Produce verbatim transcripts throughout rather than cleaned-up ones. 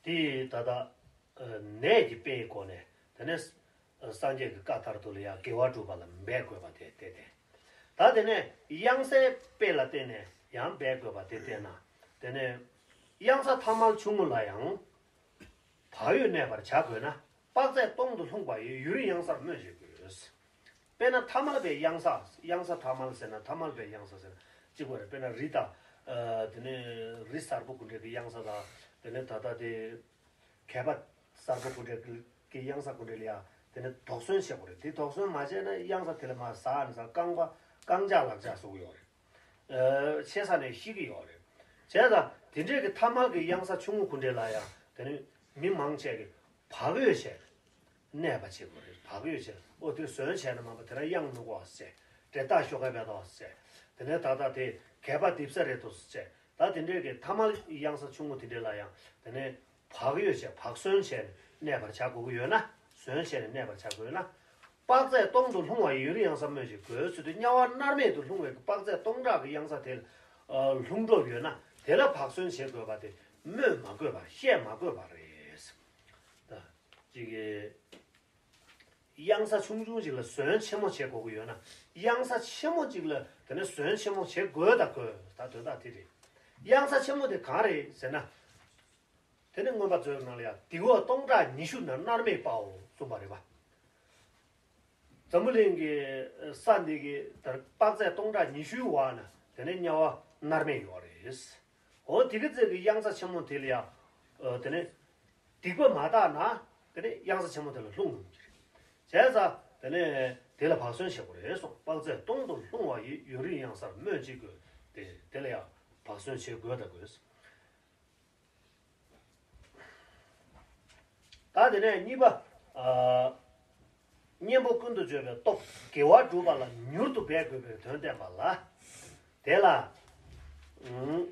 དེ་ད་ལྟ་ནད་ཀྱི་དཔེའི་སྒོ་ནས་དེ་ནས་སངས་རྒྱས་ཀྱི་བཀའ་ལྟར་དུ་ལ་ཡང་དགེ་བ་སྒྲུབ་པ་ལ་འབད་དགོས་པ་དེ་དེ་སྟེ། ད་དེ་ནས་གཡང་སའི་དཔེ་ལ་བརྟེན་ནས་ཡང་འབད་དགོས་པ་དེ་བལྟས་ན། དེ་ནས་གཡང་ས་ཐ་མལ་ཆུང་ངུ་ལ་ཡང་བག་ཡོད་གནས་པར་བྱ་དགོས་ན། དཔག་ཚད་སྟོང་དུ་ལྷུང་བ་ཡི་ཡུན་རིང་གཡང་སར་སྨོས་ཅི་དགོས། དཔེར་ན་ཐ་མལ་པའི་གཡང་ས། གཡང་ས་ཐ་མལ་ཟེར་ན་ཐ་མལ་པའི་གཡང་ས་ཟེར་ན་གཅིག་པ་རེད། དཔེར་ན་རི་དང་། དེ་ནས་རི་གསར་པ་གུ་འདྲའི་གི་གཡང་ས་དང་། དེ་ནས་ད་ལྟ་དེ་གད་པ་གསར་པ་གུ་འདྲའི་གི་གཡང་ས་གུ་འདྲའི་ལ་ཡ་དེ་ནས་དོགས་ཟོན་བྱེད་དགོས་རེད། དེ་དོགས་ཟོན་མ་བྱས་ན་གཡང་ས་དེ་ལ་མར་ཟགས་ནས་ཟགས། རྐང་པ་རྐང་ལྕགས་ལག་ལྕགས་བཟོ་གི་ཡོད་རེད། ཆེ་ས་ནས་ཤི་གི་ཡོད་རེད། བྱས་ཙང་དེ་འདྲའི་གི་ཐ་མལ་གི་གཡང་ས་ཆུང་ངུ་གུ་འདྲའི་ལ་ཡང་དེ་ནི་མི་མང་ཆེ་གི་བག་ཡོད་བྱས་གནས་པ་བྱེད་དགོས་རེད། བག་ཡོད་བྱས། ཨོ་དེ་ཟོན་བྱས་ན་མ་པ་དེ་རང་གཡང་ནུབ་གོ་ཟེར། འདྲེ་སྟག་ཤོག་ཁའི་བལ་དོ་ཟེར། དེ་ནས་ད་ལྟ་དེ་གད་པ་རྡིབ་ས་རེད་དོ་ཟེར། ད་དེ་འདྲའི་གི་ཐ་མལ་གཡང་ས་ཆུང་ངུ་དེ་འདྲའི་ལ་ཡང་དེ་ནས་བག་ཡོད་བྱས། བག་ཟོན་བྱས་ནས་གནས་པར་བྱ་དགོས་ཀྱི་ཡོད་ན། ཟོན་བྱས་ནས་གནས་པར་བྱ་དགོས་ན། དཔག་ཚད་སྟོང་དུ་ལྷུང་བ་ཡི་ཡུན་རིང་གཡང་སར་སྨོས་ཅི་དགོས་ཟེར་དུས། དམྱལ་བ་མནར་མེད་དུ་ལྷུང་བའི་དཔག་ཚད་སྟོང་ཕྲག་གི་གཡང་ས་དེ་ལ་ལྷུང་འགྲོ་ཡོད་ན། དེ་ལ་བག་ཟོན་བྱེད་དགོས་པ་དེ་སྨོས་མ་དགོས་པ། བཤད་མ་དགོས་པ་རེད། ད་ཅིག་གི་གཡང་ས་ཆུང་ཆུང་ཅིག་ལ་ཟོན་ཆེན་མོ་བྱེད་དགོས་ཀྱི་ཡོད་ན། གཡང་ས་ཆེན་མོ་ཅིག་ལ་དེ་ནས་ཟོན་ཆེན་མོ་བྱེད་དགོས་དང་དགོས། ད་དོན་དག་དེ་རེད། གཡང་ས་ཆེན་མོ་དེ་གང་རེད་ཟེར་ན། དེ་ནི་མངོན་པ་མཛོད་ནང་ལ་ཡང་སྡིག་པ་སྟོང་ཕྲག་ཉི་ཤུ་ན་མནར་མེད་པའོ་གསུངས་པ་རེད་པ། འཛམ་བུ་གླིང་གི་ས་འདི་གི་དར་དཔག་ཚད་སྟོང་ཕྲག་ཉི་ཤུའི་འོག་ན་དེ་ནི་དམྱལ་བ་མནར་མེད་ཡོད་རེད། འོ་དེ་གི་ཚེ་གི་གཡང་ས་ཆེན་མོ་དེ་ལ་ཡང་དེ་ནི་སྡིག་པ་མ་དག་ན་དེ་ནི་གཡང་ས་ཆེན་མོ་དེ་ལ་ལྷུང་འོང་གི་རེད། བྱས་ཙང་དེ་ནི་དེ་ལ་བག་ཟོན་བྱེད་དགོས་རེད་གསུངས། དཔག་ཚད་སྟོང་དུ་ལྷུང་བ་ཡི་ཡུན་རིང་གཡང་སར་སྨོས་ཅི་དགོས་ཏེ། དེ་ལ་ཡང་བག་ཟོན་བྱེད་དགོས་དང་དགོས། ད་དེ་ནས་གཉིས་པ། ཨ། གཉེན་པོ་ཀུན་ཏུ་སྤྱོད་པའི་སྟོབས། དགེ་བ་སྒྲུབ་པ་ལ་མྱུར་དུ་འབད་དགོས་པའི་དོན་བསྟན་པ་ལ། དེ་ལ། ཨུམ།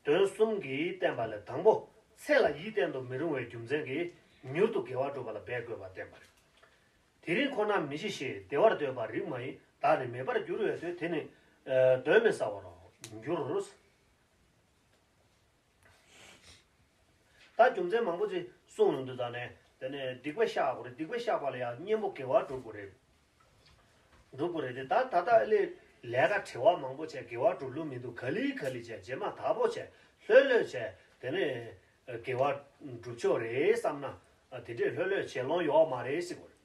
དོན་གསུམ་གྱིས་བསྟན་པ་ལས། དང་པོ། ཚེ་ལ་ཡིད་གཏན་དུ་མི་རུང་བའི་རྒྱུ་མཚན་གྱིས་མྱུར་དུ་དགེ་བ་སྒྲུབ་པ་ལ་འབད་དགོས་པ་བསྟན་པ་རེད། དེ་རིང་ཁོ་ན་མི་འཆི་ཞེས། བདེ་བར་འདོད་པ་རིགས་མ་ཡིན། བདག་ནི་མེད་པར་འགྱུར་བའི་དུས། དེ་ནི་གདོན་མི་ཟ་བར་འགྱུར། ད་རྒྱུ་མཚན་མང་པོ་ཅིག་གསུངས་ཡོང་དུས། ད་ནས་དེ་ནས་སྡིག་པ་བཤགས་དགོས་རེད། སྡིག་པ་བཤགས་པ་ལ་ཡང་གཉེན་པོ་དགེ་བ་སྒྲུབ་དགོས་རེད། སྒྲུབ་དགོས་རེད་དེ། ད་ད་ལྟ་ལས་ལས་ཀ་བྲེལ་བ་མང་པོ་བྱས། དགེ་བ་སྒྲུབ་ལུགས་མི་འདུག། ག་ལེ་ག་ལེ་བྱས། རྗེས་མ་དག་པོ་བྱས། ལྷོད་ལྷོད་བྱས། དེ་ནས་དགེ་བ་སྒྲུབ་ཆོག་རེད་བསམ་ན། དེ་འདྲས་ལྷོད་ལྷོད་བྱེད་ལོང་ཡོག་མ་རེད་ཟེར་དགོས་རེད།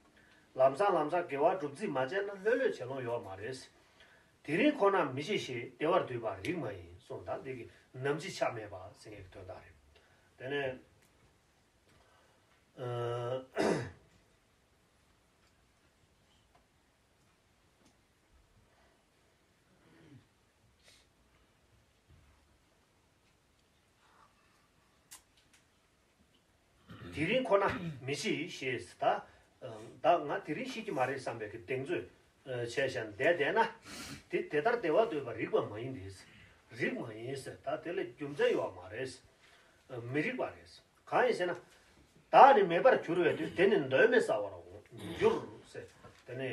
ལམ་སང་ལམ་སང་དགེ་བ་སྒྲུབ་རྩིས་མ་བྱས་ན་ལྷོད་ལྷོད་བྱེད་ལོང་ཡོག་མ་རེད། དེ་རིང་ཁོ་ན་མི་འཆི་ཞེས། བདེ་བར་འདོད་པ་རིགས་མ་ཡིན་གསུངས། ད་འདི་གི་ནམ་འཆི་ཆ་མེད་པ་ཟེར་མཁན་གྱི་དོན་དག་རེད། དེ་ནས་ཨ། དེ་རིང་ཁོ་ན་མི་འཆི་ཞེས། ད་ད་ང་དེ་རིང་ཤི་གི་མ་རེད་བསམ་པའི་གི་གདེང་ཚོད་བྱས་བཞག་བསྡད་བསྡད་ན། དེ་དེ་ལྟར་བདེ་བར་འདོད་པ་རིགས་པ་མ་ཡིན་ཏེ། རིགས་མ་ཡིན་ཟེར། ད་དེ་ལ་རྒྱུ་མཚན་ཡོད་མ་རེད། མི་རིགས་པ་རེད། གང་ཡིན་ཟེར་ན། བདག་ནི་མེད་པར་འགྱུར་བའི་དུས། དེ་ནི་གདོན་མི་ཟ་བར་འགྱུར་ཟེར། དེ་ནི་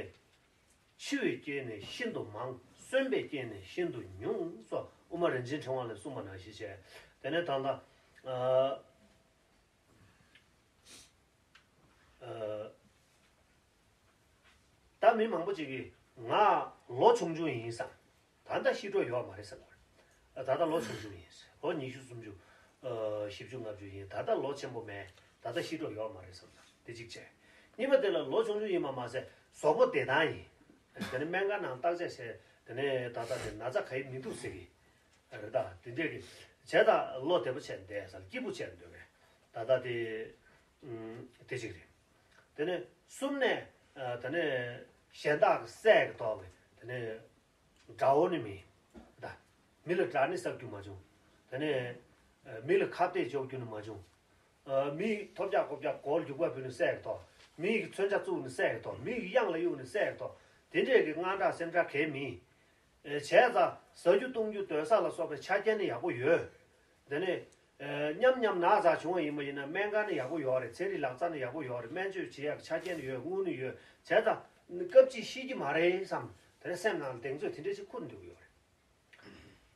འཆི་བའི་རྐྱེན་ནི་ཤིན་ཏུ་མང་། གསོན་པའི་རྐྱེན་ནི་ཤིན་ཏུ་ཉུང་སོགས་དབུ་མ་རིན་ཆེན་ཕྲེང་བ་ལས་གསུངས་པ་ནང་བཞིན་བྱས། དེ་ནས་ད་ལྟ་ཨ་ཨ་ད་མི་མང་པོ་ཅིག་གིས་ང་ལོ་ཆུང་ཆུང་ཡིན་བསམ། ད་ལྟ་ཤི་འགྲོ་ཡོད་མ་རེད་ཟེར་ལ། ད་ལྟ་ལོ་ཆུང་ཆུང་ཡིན། ལོ་ཉི་ཤུ་སུམ་ཅུ། ཨ། བཞི་བཅུ་ལྔ་བཅུ་ཡིན། ད་ལྟ་ལོ་ཆེན་པོ་མེད། ད་ལྟ་ཤི་འགྲོ་ཡོད་མ་རེད་བསམ་ན། དེ་གཅིག་བྱས། གཉིས་པ་དེ་ལ་ལོ་ཆུང་ཆུང་ཡིན་པ་མ་ཟད་གཟུགས་པོ་བདེ་ཐང་ཡིན། དེ་ནས་སྨན་ཁང་ནང་བརྟག་དཔྱད་བྱས། དེ་ནས་ད་ལྟ་དེ་ན་ཚ་ག་ཡེ་མི་འདུག་ཟེར་གི་རེད། ད་དེ་འདྲས་གི་བྱས། ད་ལོ་བདེ་པོ་བྱས་བསྡད་ས་ལ་སྐྱིད་པོ་བྱས་འདོད་གི། ད་ལྟ་དེ་ཨུམ། དེ་གཅིག་རེད། དེ་ནས་གསུམ་ནས་ཨ། དེ་ནས་གཞན་དག་གི་སྲས་ཀྱི་ཐོག་གི་དེ་ནས་དགྲ་བོ་ནི་མེད། ད་མི་ལ་དགྲ་ནི་བསགས་རྒྱུ་མ་བྱུང་། དེ་ནས་ཨ། མི་ལ་ཁ་གཏད་གཅོག་རྒྱུ་ནི་མ་བྱུང་། ཨ། མི་ཡི་ཐོབ་རྒྱག་ཀོ་རྒྱག་མགོ་ལ་རྒྱུག་པ་ཕུལ་ནི་སྲས་ཀྱི་ཐོག། མི་ཡི་མཚོན་ཆ་བཙུགས་ནི་སྲས་ཀྱི་ཐོག། མི་ཡི་གཡང་ལ་གཡུག་ནི་སྲས་ཀྱི་ཐོག། དེ་འདྲས་ཀྱི་དངངས་སྐྲག་སེམས་ཁྲལ་གང་ཡང་མེད། ཨེ། བྱས་ཙང་ཟ་རྒྱུ་བཏུང་རྒྱུ་སྡོད་ས་ལ་སོགས་པའི་ཆ་རྐྱེན་ནི་ཡག་པོ་ཡོད། དེ་ནས་ཨེ། མཉམ་མཉམ་ན་ཚ་བྱུང་བ་ཡིན་པ་ཡིན་ན་སྨན་ཁང་ནི་ཡག་པོ་ཡོད་རེད། ཚན་རིག་ལག་རྩལ་ནི་ཡག་པོ་ཡོད་རེད། སྨན་བཅོས་བྱེད་ཡག་གི་ཆ་རྐྱེན་ནི་ཡོད། དངུལ་ནི་ཡོད། བྱས་ཙང་སྐབས་གཅིག་ཤི་གི་མ་རེད་བསམ། དེ་ནས་སེམས་ནང་ལ་གདེང་ཚོད་དེ་འདྲ་ཞིག་ཁུར་འདུག་ཡོད་རེད།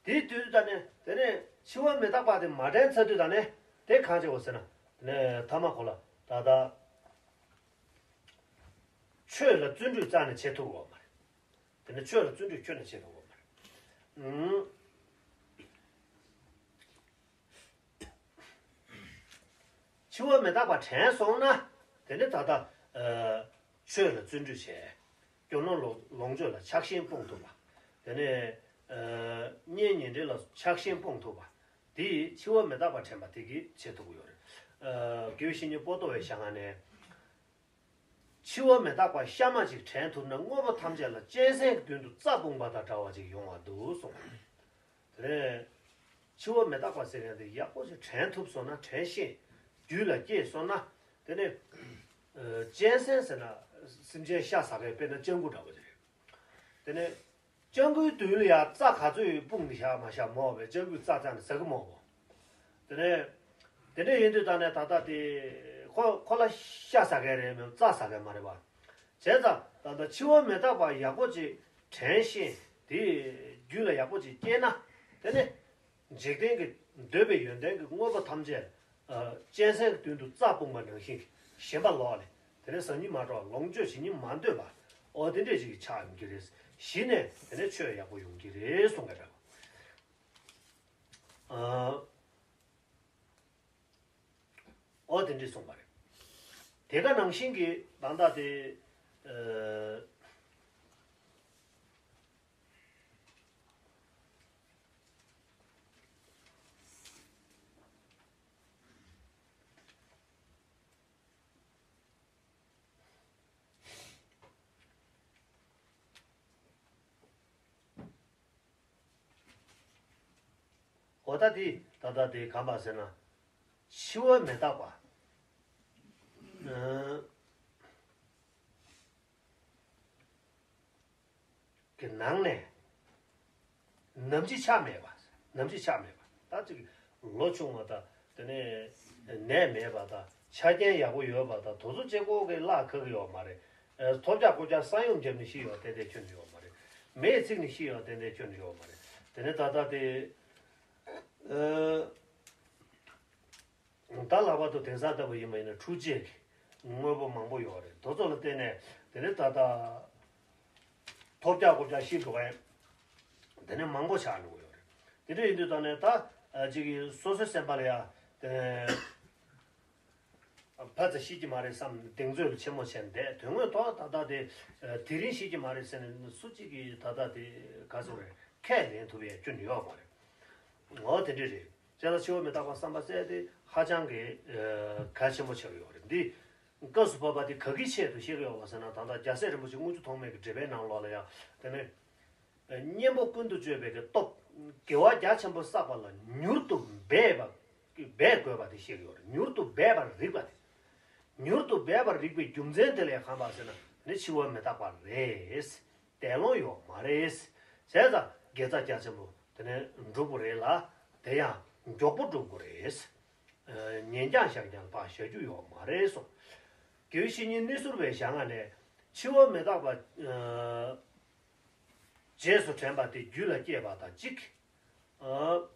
དེའི་དུས་ད་ནས་དེ་ནས་འཆི་བ་མི་རྟག་པ་དེ་མ་དྲན་ཚར་དུས་ད་ནས་དེ་གང་བྱེད་དགོས་ཟེར་ན། ནས་ཐ་མ་ཁོ་ལ་ད་ལྟ་ཆོས་ལ་བརྩོན་འགྲུས་རྩ་ནས་བྱེད་ཐུབ་ཀྱི་ཡོད་མ་རེད། དེ་ནས་ཆོས་ལ་བརྩོན་འགྲུས་ཁྱོན་ནས་བྱེད་ཐུབ་ཀྱི་ཡོད་མ་རེད། ཨུམ། འཆི་བ་མི་རྟག་པ་དྲན་སོང་ན། དེ་ནས་ད་ལྟ་ཨ་ཆོས་ལ་བརྩོན་འགྲུས་བྱས། སྐྱོ་སྣང་ལོངས་ལོངས་སྤྱོད་ལ་ཆགས་ཞེན་སྤོང་ཐུབ་པ། དེ་ནས་ཨ་གཉེན་ཉེ་འབྲེལ་ལ་ཆགས་ཞེན་སྤོང་ཐུབ་པ། དེ་ཡིས་འཆི་བ་མི་རྟག་པ་དྲན་པ་དེ་གིས་བྱེད་ཐུབ་ཀྱི་ཡོད་རེད། ཨ་དགེ་བའི་བཤེས་གཉེན་པོ་ཏོ་བའི་ཞལ་སྔ་ནས། འཆི་བ་མི་རྟག་པ་གཤའ་མ་ཅིག་དྲན་ཐུབ་ན། དངོས་པོ་ཐམས་ཅད་ལ་གཅན་གཟན་གྱི་མདུན་དུ་རྩྭ་སྤུངས་པ་དང་འདྲ་བ་ཅིག་ཡོང་བ་འདུག་གསུངས། དེ་ནས་འཆི་བ་མི་རྟག་པ་ཟེར་མཁན་དེ་ཡག་པོ་ཞིག་དྲན་ཐུབ་སོང་ན། དྲན་ཤེས་རྒྱུད་ལ་སྐྱེས་སོང་ན། དེ་ནས་ཨ་གཅན་གཟན་ཟེར་ན་སེམས་ཅན་ཤ་ཟ་མཁན། དཔེར་ན་སྤྱང་ཀི་འདྲ་པོ་དེ་རེད། དེ་ནས་སྤྱང་ཀིའི་མདུན་ལ་ཡང་རྩྭ་ག་ཚོད་སྤུངས་ཏེ་བཞག་མ་བཞག་མ་འོས་པས། སྤྱང་ཀིས་རྩྭ་རྩ་ནས་ཟ་གི་མ་འོས་པ། དེ་ནས་དེ་འདྲ་ཡིན་དུས་ད་ནས་ད་ལྟ་དེ་ཁོ་ཁོ་ལ་ཤ་ཟ་མཁན་རེད་མོད། རྩྭ་ཟ་མཁན་མ་རེད་པ། བྱས་ཙང་ད་ལྟ་འཆི་བ་མི་རྟག་པ་ཡག་པོ་ཅིག་དྲན་ཤེས་དེ་རྒྱུད་ལ་ཡག་པོ་ཅིག་སྐྱེས་ན། དེ་ནས་འཇིག་རྟེན་གྱི་འདོད་པའི་ཡོན་ཏན་གྱི་དངོས་པོ་ཐམས་ཅད་ཨ་གཅན་གཟན་གྱི་མདུན་དུ་རྩྭ་སྤུངས་པ་ནང་བཞིན་ཞེན་པ་ལོག་ནས། དེ་ནས་ཟ་སྙིང་མ་འདོད་པ། ལོངས་སྤྱོད་བྱེད་སྙིང་མ་འདོད་པ། འོ་དེ་འདྲས་ཅིག་ཆགས་ཡོང་གི་རེད། གཞི་ནས་དེ་ནས་ཆོས་ཡག་པོ་ཡོང་གི་རེད་གསུང་གི་འདུག། ཨ། འོ་དེ་འདྲས་གསུངས་པ་རེད། དེ་ག་ནང་བཞིན་གྱི་ད་ལྟ་དེ། ཨ། འོ་ད་དེ་ད་ལྟ་དེ་ག་རེ་ཟེར་ན། འཆི་བ་མི་རྟག་པ་ཨ་གི་ནང་ནས་ནམ་འཆི་ཆ་མེད་པ། ནམ་འཆི་ཆ་མེད་པ། ད་ཅིག་ལོ་ཆུང་བ་དང་། དེ་ནས་ནད་མེད་པ་དང་། ཆ་རྐྱེན་ཡག་པོ་ཡོད་པ་དང་། དེ་ཚོ་གཅིག་པོ་གིས་གླགས་ཁག་གི་ཡོད་མ་རེད། ཨ། ཐོབ་རྒྱག་རྐུབ་བཀྱག་ས་ཡོམ་བརྒྱབ་ནས་ཤི་ཡོད་པ་ཏན་ཏན་ཁྱོན་ནས་ཡོད་མ་རེད། མེས་ཚིག་ནས་ཤི་ཡོད་པ་ཏན་ཏན་ཁྱོན་ནས་ཡོད་མ་རེད། དེ་ནས་ད་ལྟ་དེ། ཨ། ད་ལྷག་པར་དུ་དེང་སང་ལྟ་བུ་ཡིན་པ་ཡིན་ན་འཁྲུག་རྩོད་ཀྱི་དངོས་པོ་མང་པོ་ཡོད་རེད། དེ་ཚོ་ལ་བརྟེན་ནས་དེ་ནས་ད་ལྟ་ཐོབ་རྒྱག་རྐུབ་བཀྱག་ཤི་འགྲོ་མཁན་དེ་ནས་མང་པོ་ཆགས་འགྲོ་གི་ཡོད་རེད། དེ་འདྲ་ཡིན་དུས་ད་ནས་ད་ཅིག་གིས་སོ་སོའི་སེམས་པ་ལ་ཡ་དེ་ནས་ཕར་ཚུར་ཤི་གི་མ་རེད་བསམ་གདེང་ཚོད་ཆེན་མོ་བྱས་བསྡད། དོན་དངོས་ཐོག་ད་ལྟ་དེ་དེ་རིང་ཤི་གི་མ་རེད་ཟེར་ནས་སུ་གཅིག་གིས་ད་ལྟ་དེ་ག་ཚོད་རེད། ཁས་ལེན་ཐུབ་ཡས་སྐྱོན་ཡོད་མ་རེད། འོ་དེ་འདྲ་རེད། བྱས་ཙང་འཆི་བ་མི་རྟག་པ་བསམ་པ་ཟེར་དེ་ཧ་ཅང་གི་ཨ་གལ་ཆེན་པོ་ཆགས་ཡོད་རེད། འདི་སྐབས་སུ་བབ་པ་དེ་ག་གི་ཆེད་དུ་བཤད་ཀྱི་ཡོད་པ་ཟེར་ན། ད་ལྟ་རྒྱལ་སྲས་རིན་པོ་ཆེ་དངུལ་ཆུ་ཐོགས་མེད་ཀྱི་འགྲེལ་པའི་ནང་ལོགས་ལ་ཡང་དེ་ནས་གཉེན་པོ་ཀུན་ཏུ་སྤྱོད་པའི་གི་སྟོབས། དགེ་བ་རྒྱ་ཆེན་པོ་བསགས་པ་ལ་མྱུར་དུ་འབད་པ། འབད་དགོས་པ་དེ་བཤད་ཀྱི་ཡོད་རེད། མྱུར་དུ་འབད་པར་རིགས་པ་དེ། མྱུར་དུ་འབད་པར་རིགས་པའི་རྒྱུ་མཚན་དེ་ལ་གང་ལ་ཟེར་ན། ནི་འཆི་བ་མི་རྟག་པ་རེད། འདས་ལོང་ཡོད་མ་རེད། བྱས་ཙང་དགེ་རྩ་རྒྱ་ཆེན་པོ་དེ་ནས་འགྲུབ་དགོས་རེད་ལ། དེ་ཡང་མགྱོགས་པོ་འགྲུབ་དགོས་རེད། ཨ། ཉན་རྐྱང་བཞག་རྐྱང་ལ་ཕར་བཞག་རྒྱུ་ཡོད་མ་རེད་གསུངས། དགེ་བའི་བཤེས་གཉེན་གནས་ཚུལ་བའི་ཞལ་སྔ་ནས། འཆི་བ་མི་རྟག་པ་ཨ་རྗེས་སུ་དྲན་པ་དེ་རྒྱུད་ལ་སྐྱེས་པ་དང་གཅིག། ཨ།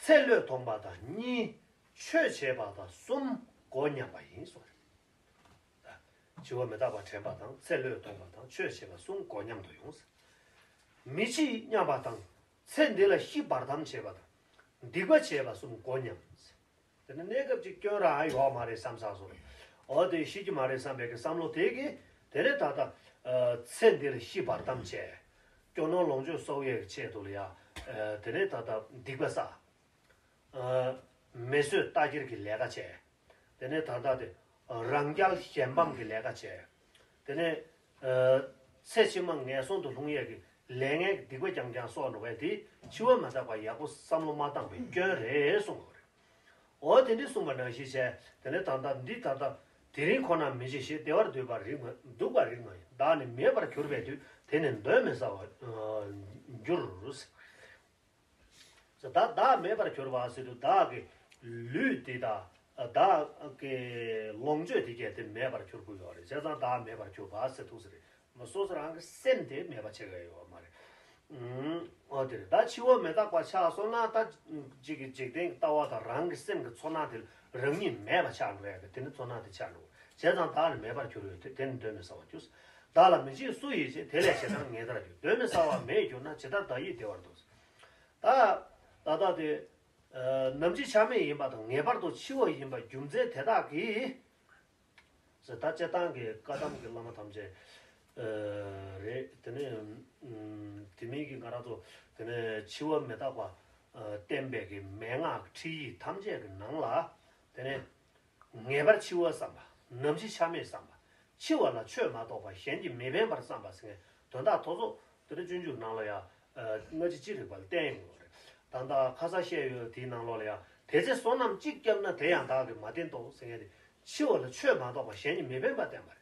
ཚེ་བློས་ཐོངས་པ་དང་གཉིས། ཆོས་བྱས་པ་དང་གསུམ་མགོ་མཉམ་པ་ཡིན་གསུངས། འཆི་བ་མི་རྟག་པ་དྲན་པ་དང་། ཚེ་བློས་ཐོངས་པ་དང་ཆོས་བྱས་པ་གསུམ་མགོ་མཉམ་དུ་ཡོང་། མི་འཆི་སྙམ་པ་དང་། ཚེ་འདི་ལ་ཤི་བར་དམ་བྱས་པ་དང་། སྡིག་པ་བྱས་པ་གསུམ་མགོ་མཉམ། དེ་ནི་གནས་སྐབས་ཅིག་སྐྱོན་རང་ཡོད་མ་རེད་བསམ་བསམ་སོང་། འོ་དེ་ཤི་གི་མ་རེད་བསམ་པའི་གི་བསམ་བློ་དེ་གིས་དེ་ནས་ད་ལྟ་ཨ་ཚེ་འདི་ལ་ཤི་བར་དམ་བྱས། སྐྱོ་སྣང་ལོངས་སྤྱོད་གསོག་ཡས་ཀྱི་ཆེད་དུ་ལ་ཡ། ཨ་དེ་ནས་ད་ལྟ་སྡིག་པ་བསགས། ཨ་མི་གསོད་ལྟ་འཁྱེར་གྱི་ལས་ཀ་བྱས། དེ་ནས་ད་ལྟ་དེ་རང་རྒྱལ་གཞན་ཕམ་གྱི་ལས་ཀ་བྱས། དེ་ནས་ཨ་ཚེ་ཕྱི་མ་ངན་སོང་དུ་ལྷུང་ཡས་ཀྱི་ལས་ངན་གྱི་སྡིག་པ་རྐྱང་རྐྱང་གསོག་འགྲོ་བས། དེ་འཆི་བ་མི་རྟག་པ་ཡག་པོ་བསམ་བློ་མ་བཏང་པའི་སྐྱོན་རེད་གསུངས་པ་རེད། འོ་དེ་འདྲ་གསུངས་པ་ནང་བཞིན་བྱས། དེ་ནས་ད་ལྟ་འདི་ད་ལྟ་དེ་རིང་ཁོ་ན་མི་འཆི་ཞིང་། བདེ་བར་སྡུག་པར་རིགས་མ་སྡུག་པར་རིགས་མ་ཡིན། བདག་ནི་མེད་པར་གྱུར་པའི་དུས། དེ་ནི་གདོན་མི་ཟ་བར་འགྱུར། ད་བདག་མེད་པར་གྱུར་པ་ཟེར་དུས་བདག་གི་ལུས་འདི་དང་བདག་གི་ལོངས་སྤྱོད་འདི་གས་དེ་མེད་པར་གྱུར་གྱི་ཡོད་རེད། བྱས་ཙང་བདག་མེད་པར་གྱུར་པ་ཟེར་ཐུག་ས་རེད། མ་སོ་སོ་རང་གི་སེམས་དེ་མེད་པ་བྱེད་ཀྱི་ཡོད་མ་རེད། ཨུམ། འོ་དེ་རེད། ད་འཆི་བ་མི་རྟག་པ་ཆགས་སོང་ན། ད་གཅིག་གི་འཇིག་རྟེན་གྱི་ལྟ་བ་དང་རང་གི་སེམས་ཀྱི་ཚོར་སྣང་དེ་ལ་ རང་ཉིད་མེད་པ་ཆགས་འགྲོ་ཡ་གི་དེ་ནི་ཚོར་སྣང་དེ་ཆགས་འགྲོ། བྱས་ཙང་བདག་ནི་མེད་པར་གྱུར་ཡོད་དེ་དེ་ནི་གདོན་མི་ཟ་བར་འགྱུར། བདག་ལ་མི་འཇིགས་སུ་ཡིས་བྱེད། དེ་ལས་ཇི་ལྟར་ངེས་ལྟར་འགྱུར། གདོན་མི་ཟ་བ་མེད་གྱུར་ན། ཇི་ལྟར་བདག་ཡིད་བདེ་བར་འདུག། ད་ད་ལྟ་དེ་ནམ་འཆི་ཆ་མེད་ཡིན་པ་དང་ངེས་པར་དུ་འཆི་བ་ཡིན་པ་རྒྱུ་མཚན་དེ་དག་གིས། ཟེར་ད་སྤྱིར་བཏང་གི་བཀའ་གདམས་ཀྱི་བླ་མ་ཐམས་ཅད་རེད། དེ་ནས་དེ་མིན་གྱི་ང་རང་ཚོ་དེ་ནས་འཆི་བ་མི་རྟག་པ་བསྟན་པའི་གི་མན་ངག་ཁྲིད་ཡིག་ཐམས་ཅད་ཀྱི་ནང་ལ་དེ་ནས་ངེས་པར་འཆི་བ་བསམ་པ། ནམ་འཆི་ཆ་མེད་བསམ་པ། འཆི་བ་ལ་ཆོས་མ་གཏོགས་པ་གཞན་གྱིས་མི་ཕན་པར་བསམ་པ་ཟེར་མཁན་དོན་དག་ཐོག་ཚོགས་དེ་ནས་སྤྱོད་འཇུག་ནང་ལ་ཡང་སྔ་ཕྱི་ཅི་རིགས་པ་ལ་བསྟན་ཡོང་གི་རེད། ད་ལྟ་ཁ་ས་བཤད་ཡོད་དེའི་ནང་ལོགས་ལ་ཡང་དེ་ཚེ་བསོད་ནམས་གཅིག་བསྐྱབས་ན་དེ་ཡང་བདག་གིས་མ་བསྟེན་ཏོ་ཟེར་མཁན་དེ། འཆི་བ་ལ་ཆོས་མ་གཏོགས་པ་གཞན་གྱིས་མི་ཕན་པ་བསྟན་པ་རེད།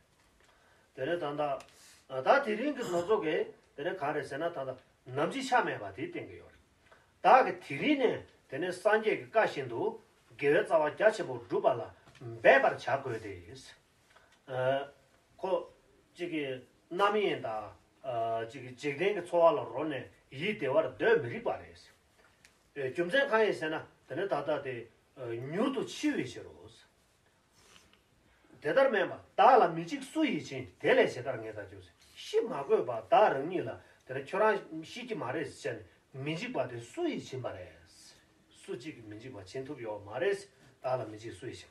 དེ་ནས་ད་ལྟ་ད་དེ་རིང་གི་ནོར་ཚོགས་ཀྱི་དེ་ནས་ག་རེ་ཟེར་ན་ད་ལྟ་ནམ་འཆི་ཆ་མེད་པ་དེ་བསྟན་གྱི་ཡོད་རེད། བདག་གིས་དེ་རིང་ནས་དེ་ནས་སངས་རྒྱས་ཀྱི་བཀའ་བཞིན་དུ་དགེ་བའི་རྩ་བ་རྒྱ་ཆེན་པོ་བསྒྲུབ་པ་ལ་འབད་པར་བྱ་དགོས་ཏེ། ཁོ་གཅིག་གིས་རྣམ་གཡེང་དང་གཅིག་གིས་འཇིག་རྟེན་གྱི་འཚོ་བ་ལ་རོལ་ནས་ཡིད་བདེ་བར་སྡོད་མི་རིགས་པ་རེད། རྒྱུ་མཚན་གང་ཡིན་ཟེར་ན་དེ་ནི་ད་ལྟ་དེ་མྱུར་དུ་འཆི་བའི་ཕྱིར་རོ། དེ་ལྟར་མིན་པ་བདག་ལ་མི་འཇིགས་སུ་ཡིས་བྱིན། དེ་ལས་ཇི་ལྟར་ངེས་ལྟར་འགྱུར་ཟེར། ཤི་མ་དགོས་པ་བདག་རང་ཉིད་ལ་དེ་ནི་ཁྱོད་རང་ཤི་གི་མ་རེད་ཟེར་ནས་མི་འཇིགས་པ་དེ་སུ་ཡིས་བྱིན་པ་རེད། སུ་གཅིག་གིས་མི་འཇིགས་པ་བྱིན་ཐུབ་ཡོད་མ་རེད། བདག་ལ་མི་འཇིགས་སུ་ཡིས་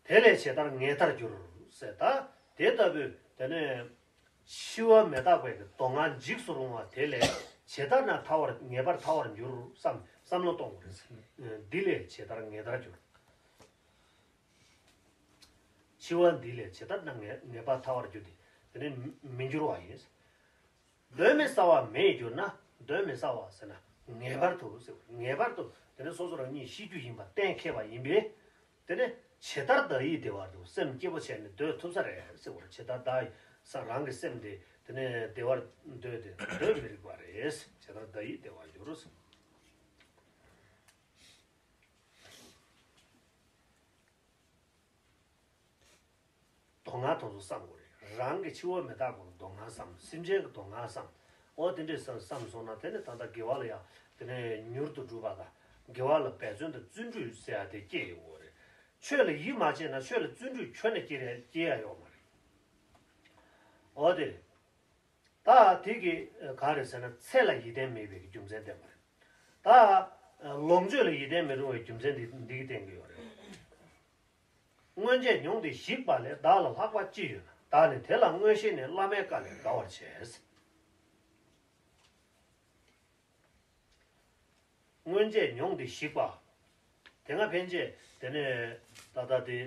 བྱིན། དེ་ལས་ཇི་ལྟར་ངེས་ལྟར་འགྱུར་ཟེར། ད་དེ་ལྟ་བུའི་དེ་ནས་འཆི་བ་མི་རྟག་པའི་གི་སྡུག་བསྔལ་འཇིགས་སུ་རུང་བ་དེ་ལས་ཇི་ལྟར་ན་ཐར་བར་ངེས་པར་ཐར་བར་འགྱུར་བསམ་བསམ་བློ་གཏོང་དགོས་རེད། འདི་ལས་ཇི་ལྟར་ངེས་ལྟར་འགྱུར། འཆི་བ་འདི་ལས་ཇི་ལྟར་ན་ངེས་ངེས་པར་ཐར་བར་འགྱུར་ཏེ་དེ་ནས་མི་འགྱུར་བ་ཡིན། གདོན་མི་ཟ་བ་མེད་གྱུར་ན། གདོན་མི་ཟ་བ་ཟེར་ན་ངེས་པར་དུ་ཟེར་བ། ངེས་པར་དུ་དེ་ནས་སོ་སོ་རང་ཉིད་ཤི་རྒྱུ་ཡིན་པ་གཏན་འཁེལ་བ་ཡིན་པས། དེ་ནས་ཇི་ལྟར་བདག་ཡིད་བདེ་བར་འདུག། སེམས་སྐྱིད་པོ་བྱས་ནས་སྡོད་ཐུབ་ས་རེད་ཟེར་བ། ཇི་ལྟར་བདག་ཡིད་ས་རང་གི་སེམས་དེ་དེ་ནས་བདེ་བར་སྡོད་དེ་སྡོད་མི་རིགས་པ་རེད། ཇི་ལྟར་བདག་ཡིད་བདེ་བར་འགྱུར། སྡུག་བསྔལ་དེ་ཚོ་བསམ་དགོས་རེད། རང་གི་འཆི་བ་མི་རྟག་པའི་སྡུག་བསྔལ་བསམ། སེམས་ཅན་གྱི་སྡུག་བསྔལ་བསམ། འོ་དེ་འདྲས་བསམ་བསམ་སོང་ན་དེ་ནི་ད་ལྟ་དགེ་བ་ལ་ཡང་དེ་ནས་མྱུར་དུ་འགྲུབ་པ་དང་དགེ་བ་ལ་འབད་བརྩོན་དང་བརྩོན་འགྲུས་ཟེར་ཡ་དེ་སྐྱེ་ཡོང་གི་རེད། ཆོས་ལ་ཡིད་མ་ཆེས་ན་ཆོས་ལ་བརྩོན་འགྲུས་ཁྱོན་ནས་སྐྱེ་རེ་སྐྱེ་ཡ་ཡོད་མ་རེད། འོ་དེ། ད་དེ་གི་ག་རེ་ཟེར་ན་ཚེ་ལ་ཡིད་བརྟན་མེད་པའི་རྒྱུ་མཚན་བསྟན་པ་རེད། ད་ལོངས་སྤྱོད་ལ་ཡིད་བརྟན་མི་རུང་བའི་རྒྱུ་མཚན་འདི་འདི་གིས་བསྟན་གྱི་ཡོད་རེད། སྔོན་ཆད་མྱོང་སྟེ་ཞིག་པ་ལས། བདག་ལ་ལྷག་པ་ཅི་ཡོད་ན། བདག་ནི་དེ་ལ་མངོན་ཤེས་ནས། བླ་མའི་བཀའ་ལས་དགའ་བར་བྱས། སྔོན་ཆད་མྱོང་སྟེ་ཞིག་པ། དེ་སྔ་ཕན་ཆད་དེ་ནས་ད་ལྟ་དེ་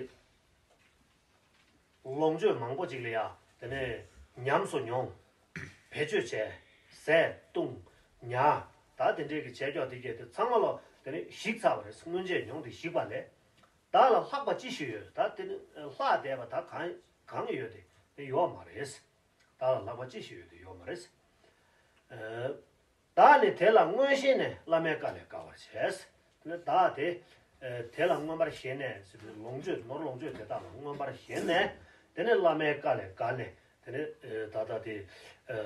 ལོངས་སྤྱོད་མང་པོ་ཅིག་ལ་ཡ་དེ་ནས་ཉམས་སུ་མྱོང་། བེད་སྤྱོད་བྱས། ཟས་བཏུང་། ཉལ། ད་དེ་འདྲའི་གི་བྱས་ཀྱོག་དེ་གྱད་དེ་ཚང་མ་ལོ་དེ་ནས་ཞིག་ཚར་བ་རེད། སྔོན་ཆད་མྱོང་སྟེ་ཞིག་པ་ལས། བདག་ལ་ལྷག་པ་ཅི་ཞིག་ཡོད། ད་དེ་ནི་ལྷག་བསྡད་པ་ད་གང་གང་ཡོད་དེ་དེ་ཡོད་མ་རེད། བདག་ལ་ལྷག་པ་ཅི་ཞིག་ཡོད་དེ་ཡོད་མ་རེད། ཨ། བདག་ནི་དེ་ལ་མངོན་ཤེས་ནས། བླ་མའི་བཀའ་ལས་དགའ་བར་བྱས། དེ་ནས་བདག་དེ་ཨ་དེ་ལ་མངོན་པར་ཞེན་ནས་ཟེར་དུས་ལོངས་སྤྱོད་ནོར་ལོངས་སྤྱོད་དེ་དག་ལ་མངོན་པར་ཞེན་ནས། དེ་ནས་བླ་མའི་བཀའ་ལས་དགའ་ནས་དེ་ནས་ཨ་ད་ལྟ་དེ་ཨ་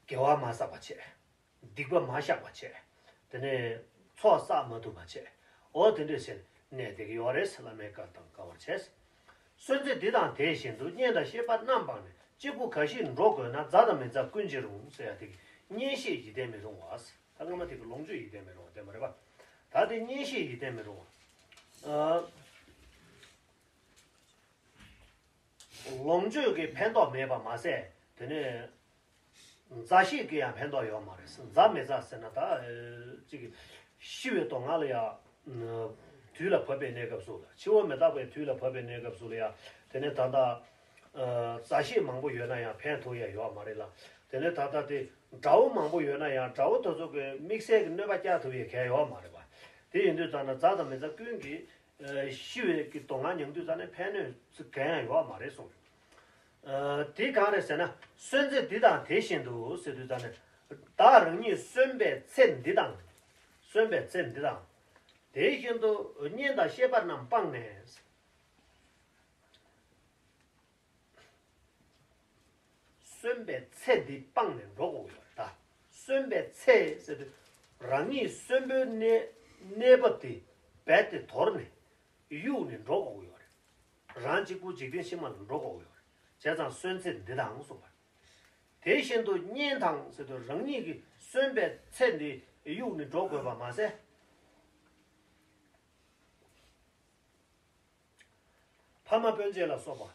དགེ་བ་མ་བསགས་པ་བྱས། སྡིག་པ་མ་བཤགས་པ་བྱས། དེ་ནས་ཚོགས་བསགས་མ་ཐུབ་པ་བྱས། འོ་དེ་འདྲས་བྱས་ནས་གནས་བསྡད་ཀྱི་ཡོད་རེད། བླ་མའི་བཀའ་དང་དགའ་བར་བྱས། གསོན་ཚེ་འདི་དང་དེ་བཞིན་དུ། གཉེན་དང་བཤེས་པ་རྣམས་སྤངས་ནས། གཅིག་པུ་གང་ཞིག་འགྲོ་དགོས་ན། མཛའ་དང་མི་མཛའ་ཀུན་ཕྱིར་རུང་། ཟེར་ཡ་དེ་གཉེན་བཤེས་ཡིད་བརྟན་མི་རུང་བ། ད་སྔ་མ་དེ་གི་ལོངས་སྤྱོད་ཡིད་བརྟན་མི་རུང་བ་དེ་མ་རེད་པ། ད་དེ་གཉེན་བཤེས་ཡིད་བརྟན་མི་རུང་བ། ཨ། ལོངས་སྤྱོད་ཀྱི་ཕན་ཐོགས་མེད་པ་མ་ཟད། དེ་ནས་མཛའ་བཤེས་ཀྱི་ཡང་ཕན་ཐོགས་ཡོད་མ་རེད། མཛའ་མི་མཛའ་ཟེར་ན་ད་ཅིག་ཤི་བའི་སྡུག་བསྔལ་ལ་ཡང་དུས་ལ་བབ་པའི་གནས་སྐབས་སུ་ལ། འཆི་བ་མི་རྟག་པའི་དུས་ལ་བབ་པའི་གནས་སྐབས་སུ་ལ་ཡང་དེ་ནས་ད་ལྟ་མཛའ་བཤེས་མང་པོ་ཡོད་ན་ཡང་ཕན་ཐོགས་ཡ་ཡོད་མ་རེད་ལ། དེ་ནས་ད་ལྟ་དེ་དགྲ་བོ་མང་པོ་ཡོད་ན་ཡང་དགྲ་བོ་དེ་ཚོ་གི་དམིགས་བསལ་གྱི་གནོད་པ་བསྐྱལ་ཐུབ་ཡ་གང་ཡོད་མ་རེད་པ། དེ་ཡིན་དུས་ཙང་ན་མཛའ་དང་མི་མཛའ་ཀུན་གྱིས་ཤི་བའི་གི་སྡུག་བསྔལ་མྱང་དུས་ཙང་ནས་ཕན་གནོད་གང་ཡང་ཡོད་མ་རེད་གསུངས། དེ་གང་རེད་ཟེར་ན། གསོན་ཚེ་འདི་དང་དེ་བཞིན་དུ་ཟེར་དུས་ཙང་ནས། བདག་རང་ཉིད་གསོན་པའི་ཚེ་འདི་དང་། གསོན་པའི་ཚེ་འདི་དང་། དེ་བཞིན་དུ་གཉེན་དང་བཤེས་པ་རྣམས་སྤངས་ནས། གསོན་པའི་ཚེ་འདི་སྤངས་ནས་འགྲོ་དགོས་ཡོད་རེད་ད། གསོན་པའི་ཚེ་ཟེར་དུས་རང་ཉིད་གསོན་པོའི་གནས་ གནས་བབ་དེ་རྦད་དེ་དོར་ནས་གཡུགས་ནས་འགྲོ་དགོས་ཀྱི་ཡོད་རེད། རང་གཅིག་པུ་འཇིག་རྟེན་ཕྱི་མ་ལ་འགྲོ་དགོས་ཀྱི་ཡོད་རེད། བྱས་ཙང་གསོན་ཚེ་འདི་དང་གསུངས་པ། དེ་བཞིན་དུ་གཉེན་དང་ཟེར་དུས་རང་ཉིད་ཀྱིས་གསོན་པའི་ཚེ་འདི་གཡུགས་ནས་འགྲོ་དགོས་པ་མ་ཟད། ཕ་མ་སྤུན་མཆེད་ལ་སོགས་པ།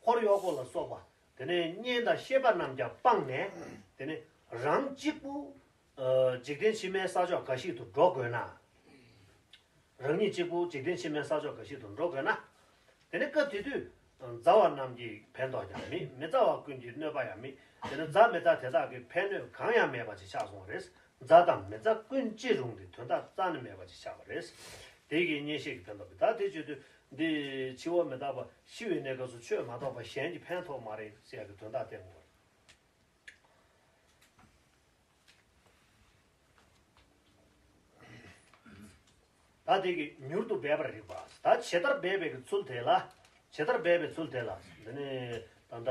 འཁོར་གཡོག་པོ་ལ་སོགས་པ། དེ་ནས་གཉེན་དང་བཤེས་པ་རྣམས་ཀྱང་སྤངས་ནས། དེ་ནས་རང་གཅིག་པུ། ཨ། འཇིག་རྟེན་ཕྱི་མའི་ས་ཕྱོགས་འགའ་ཞིག་ཏུ་འགྲོ་དགོས་ན། རང་ཉིད་གཅིག་པུ་འཇིག་རྟེན་ཕྱི་མའི་ས་ཕྱོགས་འགའ་ཞིག་ཏུ་འགྲོ་དགོས་ན། དེ་ནས་སྐབས་དེ་དུས་མཛའ་བ་རྣམས་ཀྱི་ཕན་ཐོགས་ཀྱང་མེད། མི་མཛའ་བ་ཀུན་གྱི་གནོད་པ་ཡང་མེད། དེ་ནས་མཛའ་མི་མཛའ་དེ་དག་གི་ཕན་གནོད་གང་ཡང་མེད་པ་ཅིག་ཆགས་སོང་བ་རེད། མཛའ་དང་མི་མཛའ་ཀུན་ཅི་རུང་སྟེ། དོན་དག་རྩ་ནས་མེད་པ་ཅིག་ཆགས་པ་རེད། དེ་གི་གཉེན་བཤེས་ཀྱི་ཕན་ཐོགས་པས། ད་དེ་བརྗོད་དུས་འདི་འཆི་བ་མི་རྟག་པ། ཤི་བའི་གནས་སྐབས་སུ་ཆོས་མ་གཏོགས་པ་གཞན་གྱི་ཕན་ཐོགས་མ་རེད་ཟེར་ཡག་གི་དོན་དག་བསྟན་དགོས། ད་དེ་གིས་མྱུར་དུ་སྦས་པར་རིགས་པ། ད་ཇི་ལྟར་སྦས་པའི་གི་ཚུལ་དེ་ལ། ཇི་ལྟར་སྦས་པའི་ཚུལ་དེ་ལ། འདི་ནི་ད་ལྟ་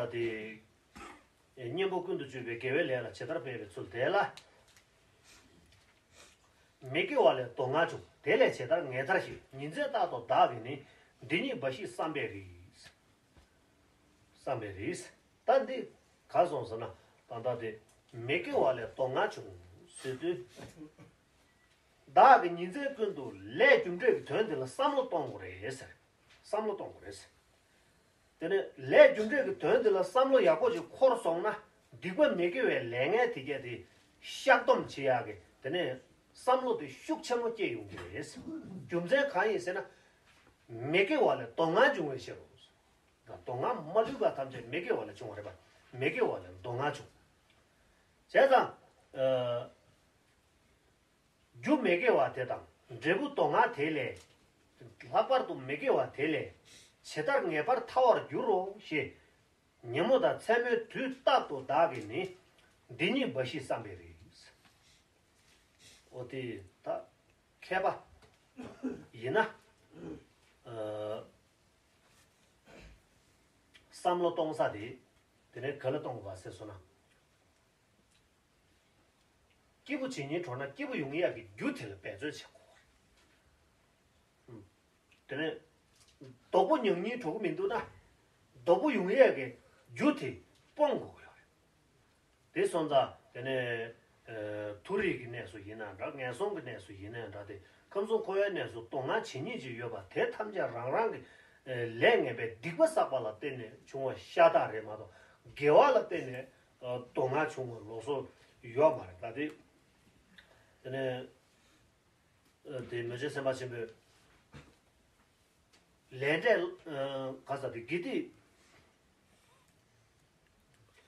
དེ། གཉེན་པོ་ཀུན་ཏུ་སྤྱོད་པའི་དགེ་བའི་ལས་ལ་ཇི་ལྟར་སྦས་པའི་ཚུལ་དེ་ལ། མི་དགེ་བ་ལས་སྡུག་བསྔལ་བྱུང་། དེ་ལས་ཇི་ལྟར་ངེས་ཐར་ཞེས། ཉིན་མཚན་རྟག་ཏུ་བདག་གིས་ནི། འདི་ཉིད་འབའ་ཞིག་བསམ་པའི་རིགས། བསམ་པའི་རིགས། ད་འདི་ག་སོང་ཟེར་ན། ད་ལྟ་དེ་མི་དགེ་བ་ལས་སྡུག་བསྔལ་བྱུང་ཟེར་དུས། བདག་གིས་ཉིན་མཚན་ཀུན་ཏུ་ལས་རྒྱུ་འབྲས་ཀྱི་དོན་དེ་ལ་བསམ་བློ་གཏོང་དགོས་རེད་ཟེར། བསམ་བློ་གཏོང་དགོས་རེད་ཟེར། དེ་ནས་ལས་རྒྱུ་འབྲས་ཀྱི་དོན་དེ་ལ་བསམ་བློ་ཡག་པོ་ཞིག་འཁོར་སོང་ན། སྡིག་པ་མི་དགེ་བའི་ལས་ངན་དེ་གྱད་དེ་བཤགས་སྡོམ་བྱེད་ཡག་གི་དེ་ནས་བསམ་བློ་དེ་ཤུགས་ཆེན་པོ་སྐྱེ་ཡོང་གི་རེད། རྒྱུ་མཚན་གང་ཡིན་ཟེར་ན། མི་དགེ་བ་ལས་སྡུག་བསྔལ་འབྱུང་བའི་ཕྱིར་རོ། སྡུག་བསྔལ་མ་ལུས་པ་ཐམས་ཅད་མི་དགེ་བ་ལས་བྱུང་བ་རེད་པ། མི་དགེ་བ་ལས་སྡུག་བསྔལ་བྱུང་། བྱས་ཙང་། ཨ། རྒྱུ་མི་དགེ་བ་དེ་དང་འབྲས་བུ་སྡུག་བསྔལ་དེ་ལས། ལྷག་པར་དུ་མི་དགེ་བ་དེ་ལས་ཇི་ལྟར་ངེས་པར་ཐར་བར་འགྱུར་རོ་ཞེས། ཉིན་མོ་དང་མཚན་མོའི་དུས་རྟག་ཏུ་བདག་གིས་ནི། འདི་ཉིད་འབའ་ཞིག་བསམ་པའི་རིགས། འོ་དེ་ད་མཁས་པ་ཡིན་ན། ཨ། བསམ་བློ་གཏོང་ས་དེ། དེ་ནས་ག་ལ་གཏོང་དགོས་པ་ཟེར་སོང་ན། སྐྱིད་པོ་བྱེད་སྙིང་བྲོ་ན་སྐྱིད་པོ་ཡོང་ཡག་གི་རྒྱུ་དེ་ལ་འབད་རྩོལ་བྱེད་དགོས། དེ་ནས་སྡུག་པོ་མྱོང་སྙིང་བྲོ་གི་མི་འདུག་ན། སྡུག་པོ་ཡོང་ཡག་གི་རྒྱུ་དེ་སྤོང་དགོས་ཀྱི་ཡོད་རེད། དེ་སོང་ཙང་དེ་ནས། ཨ། མཐོ་རིས་ཀྱི་གནས་སུ་ཡིན་ན་འདྲ། ངན་སོང་གི་གནས་སུ་ཡིན་ན་འདྲ། དེ་ཁམས་གསུམ་འཁོར་བའི་གནས་སུ་སྡུག་བསྔལ་ཇི་སྙེད་ཅིག་ཡོད་པ་དེ་ཐམས་ཅད་རང་རང་གི། ཨ། ལས་ངན་པའི་སྡིག་པ་བསགས་པ་ལ་བརྟེན་ནས་བྱུང་བ་ཤ་སྟག་རེད་མ་གཏོགས། དགེ་བ་ལ་བརྟེན་ནས། ཨ། སྡུག་བསྔལ་བྱུང་བ་ལོགས་སུ་ཡོད་མ་རེད། ད་དེ། དེ་ནས། ཨ། དེ་མེ་ལྕེ་སེམས་དཔའ་ཆེན་པོས། ལས་འབྲས། ཨ། ག་ས་དེ་དགེ་སྡིག་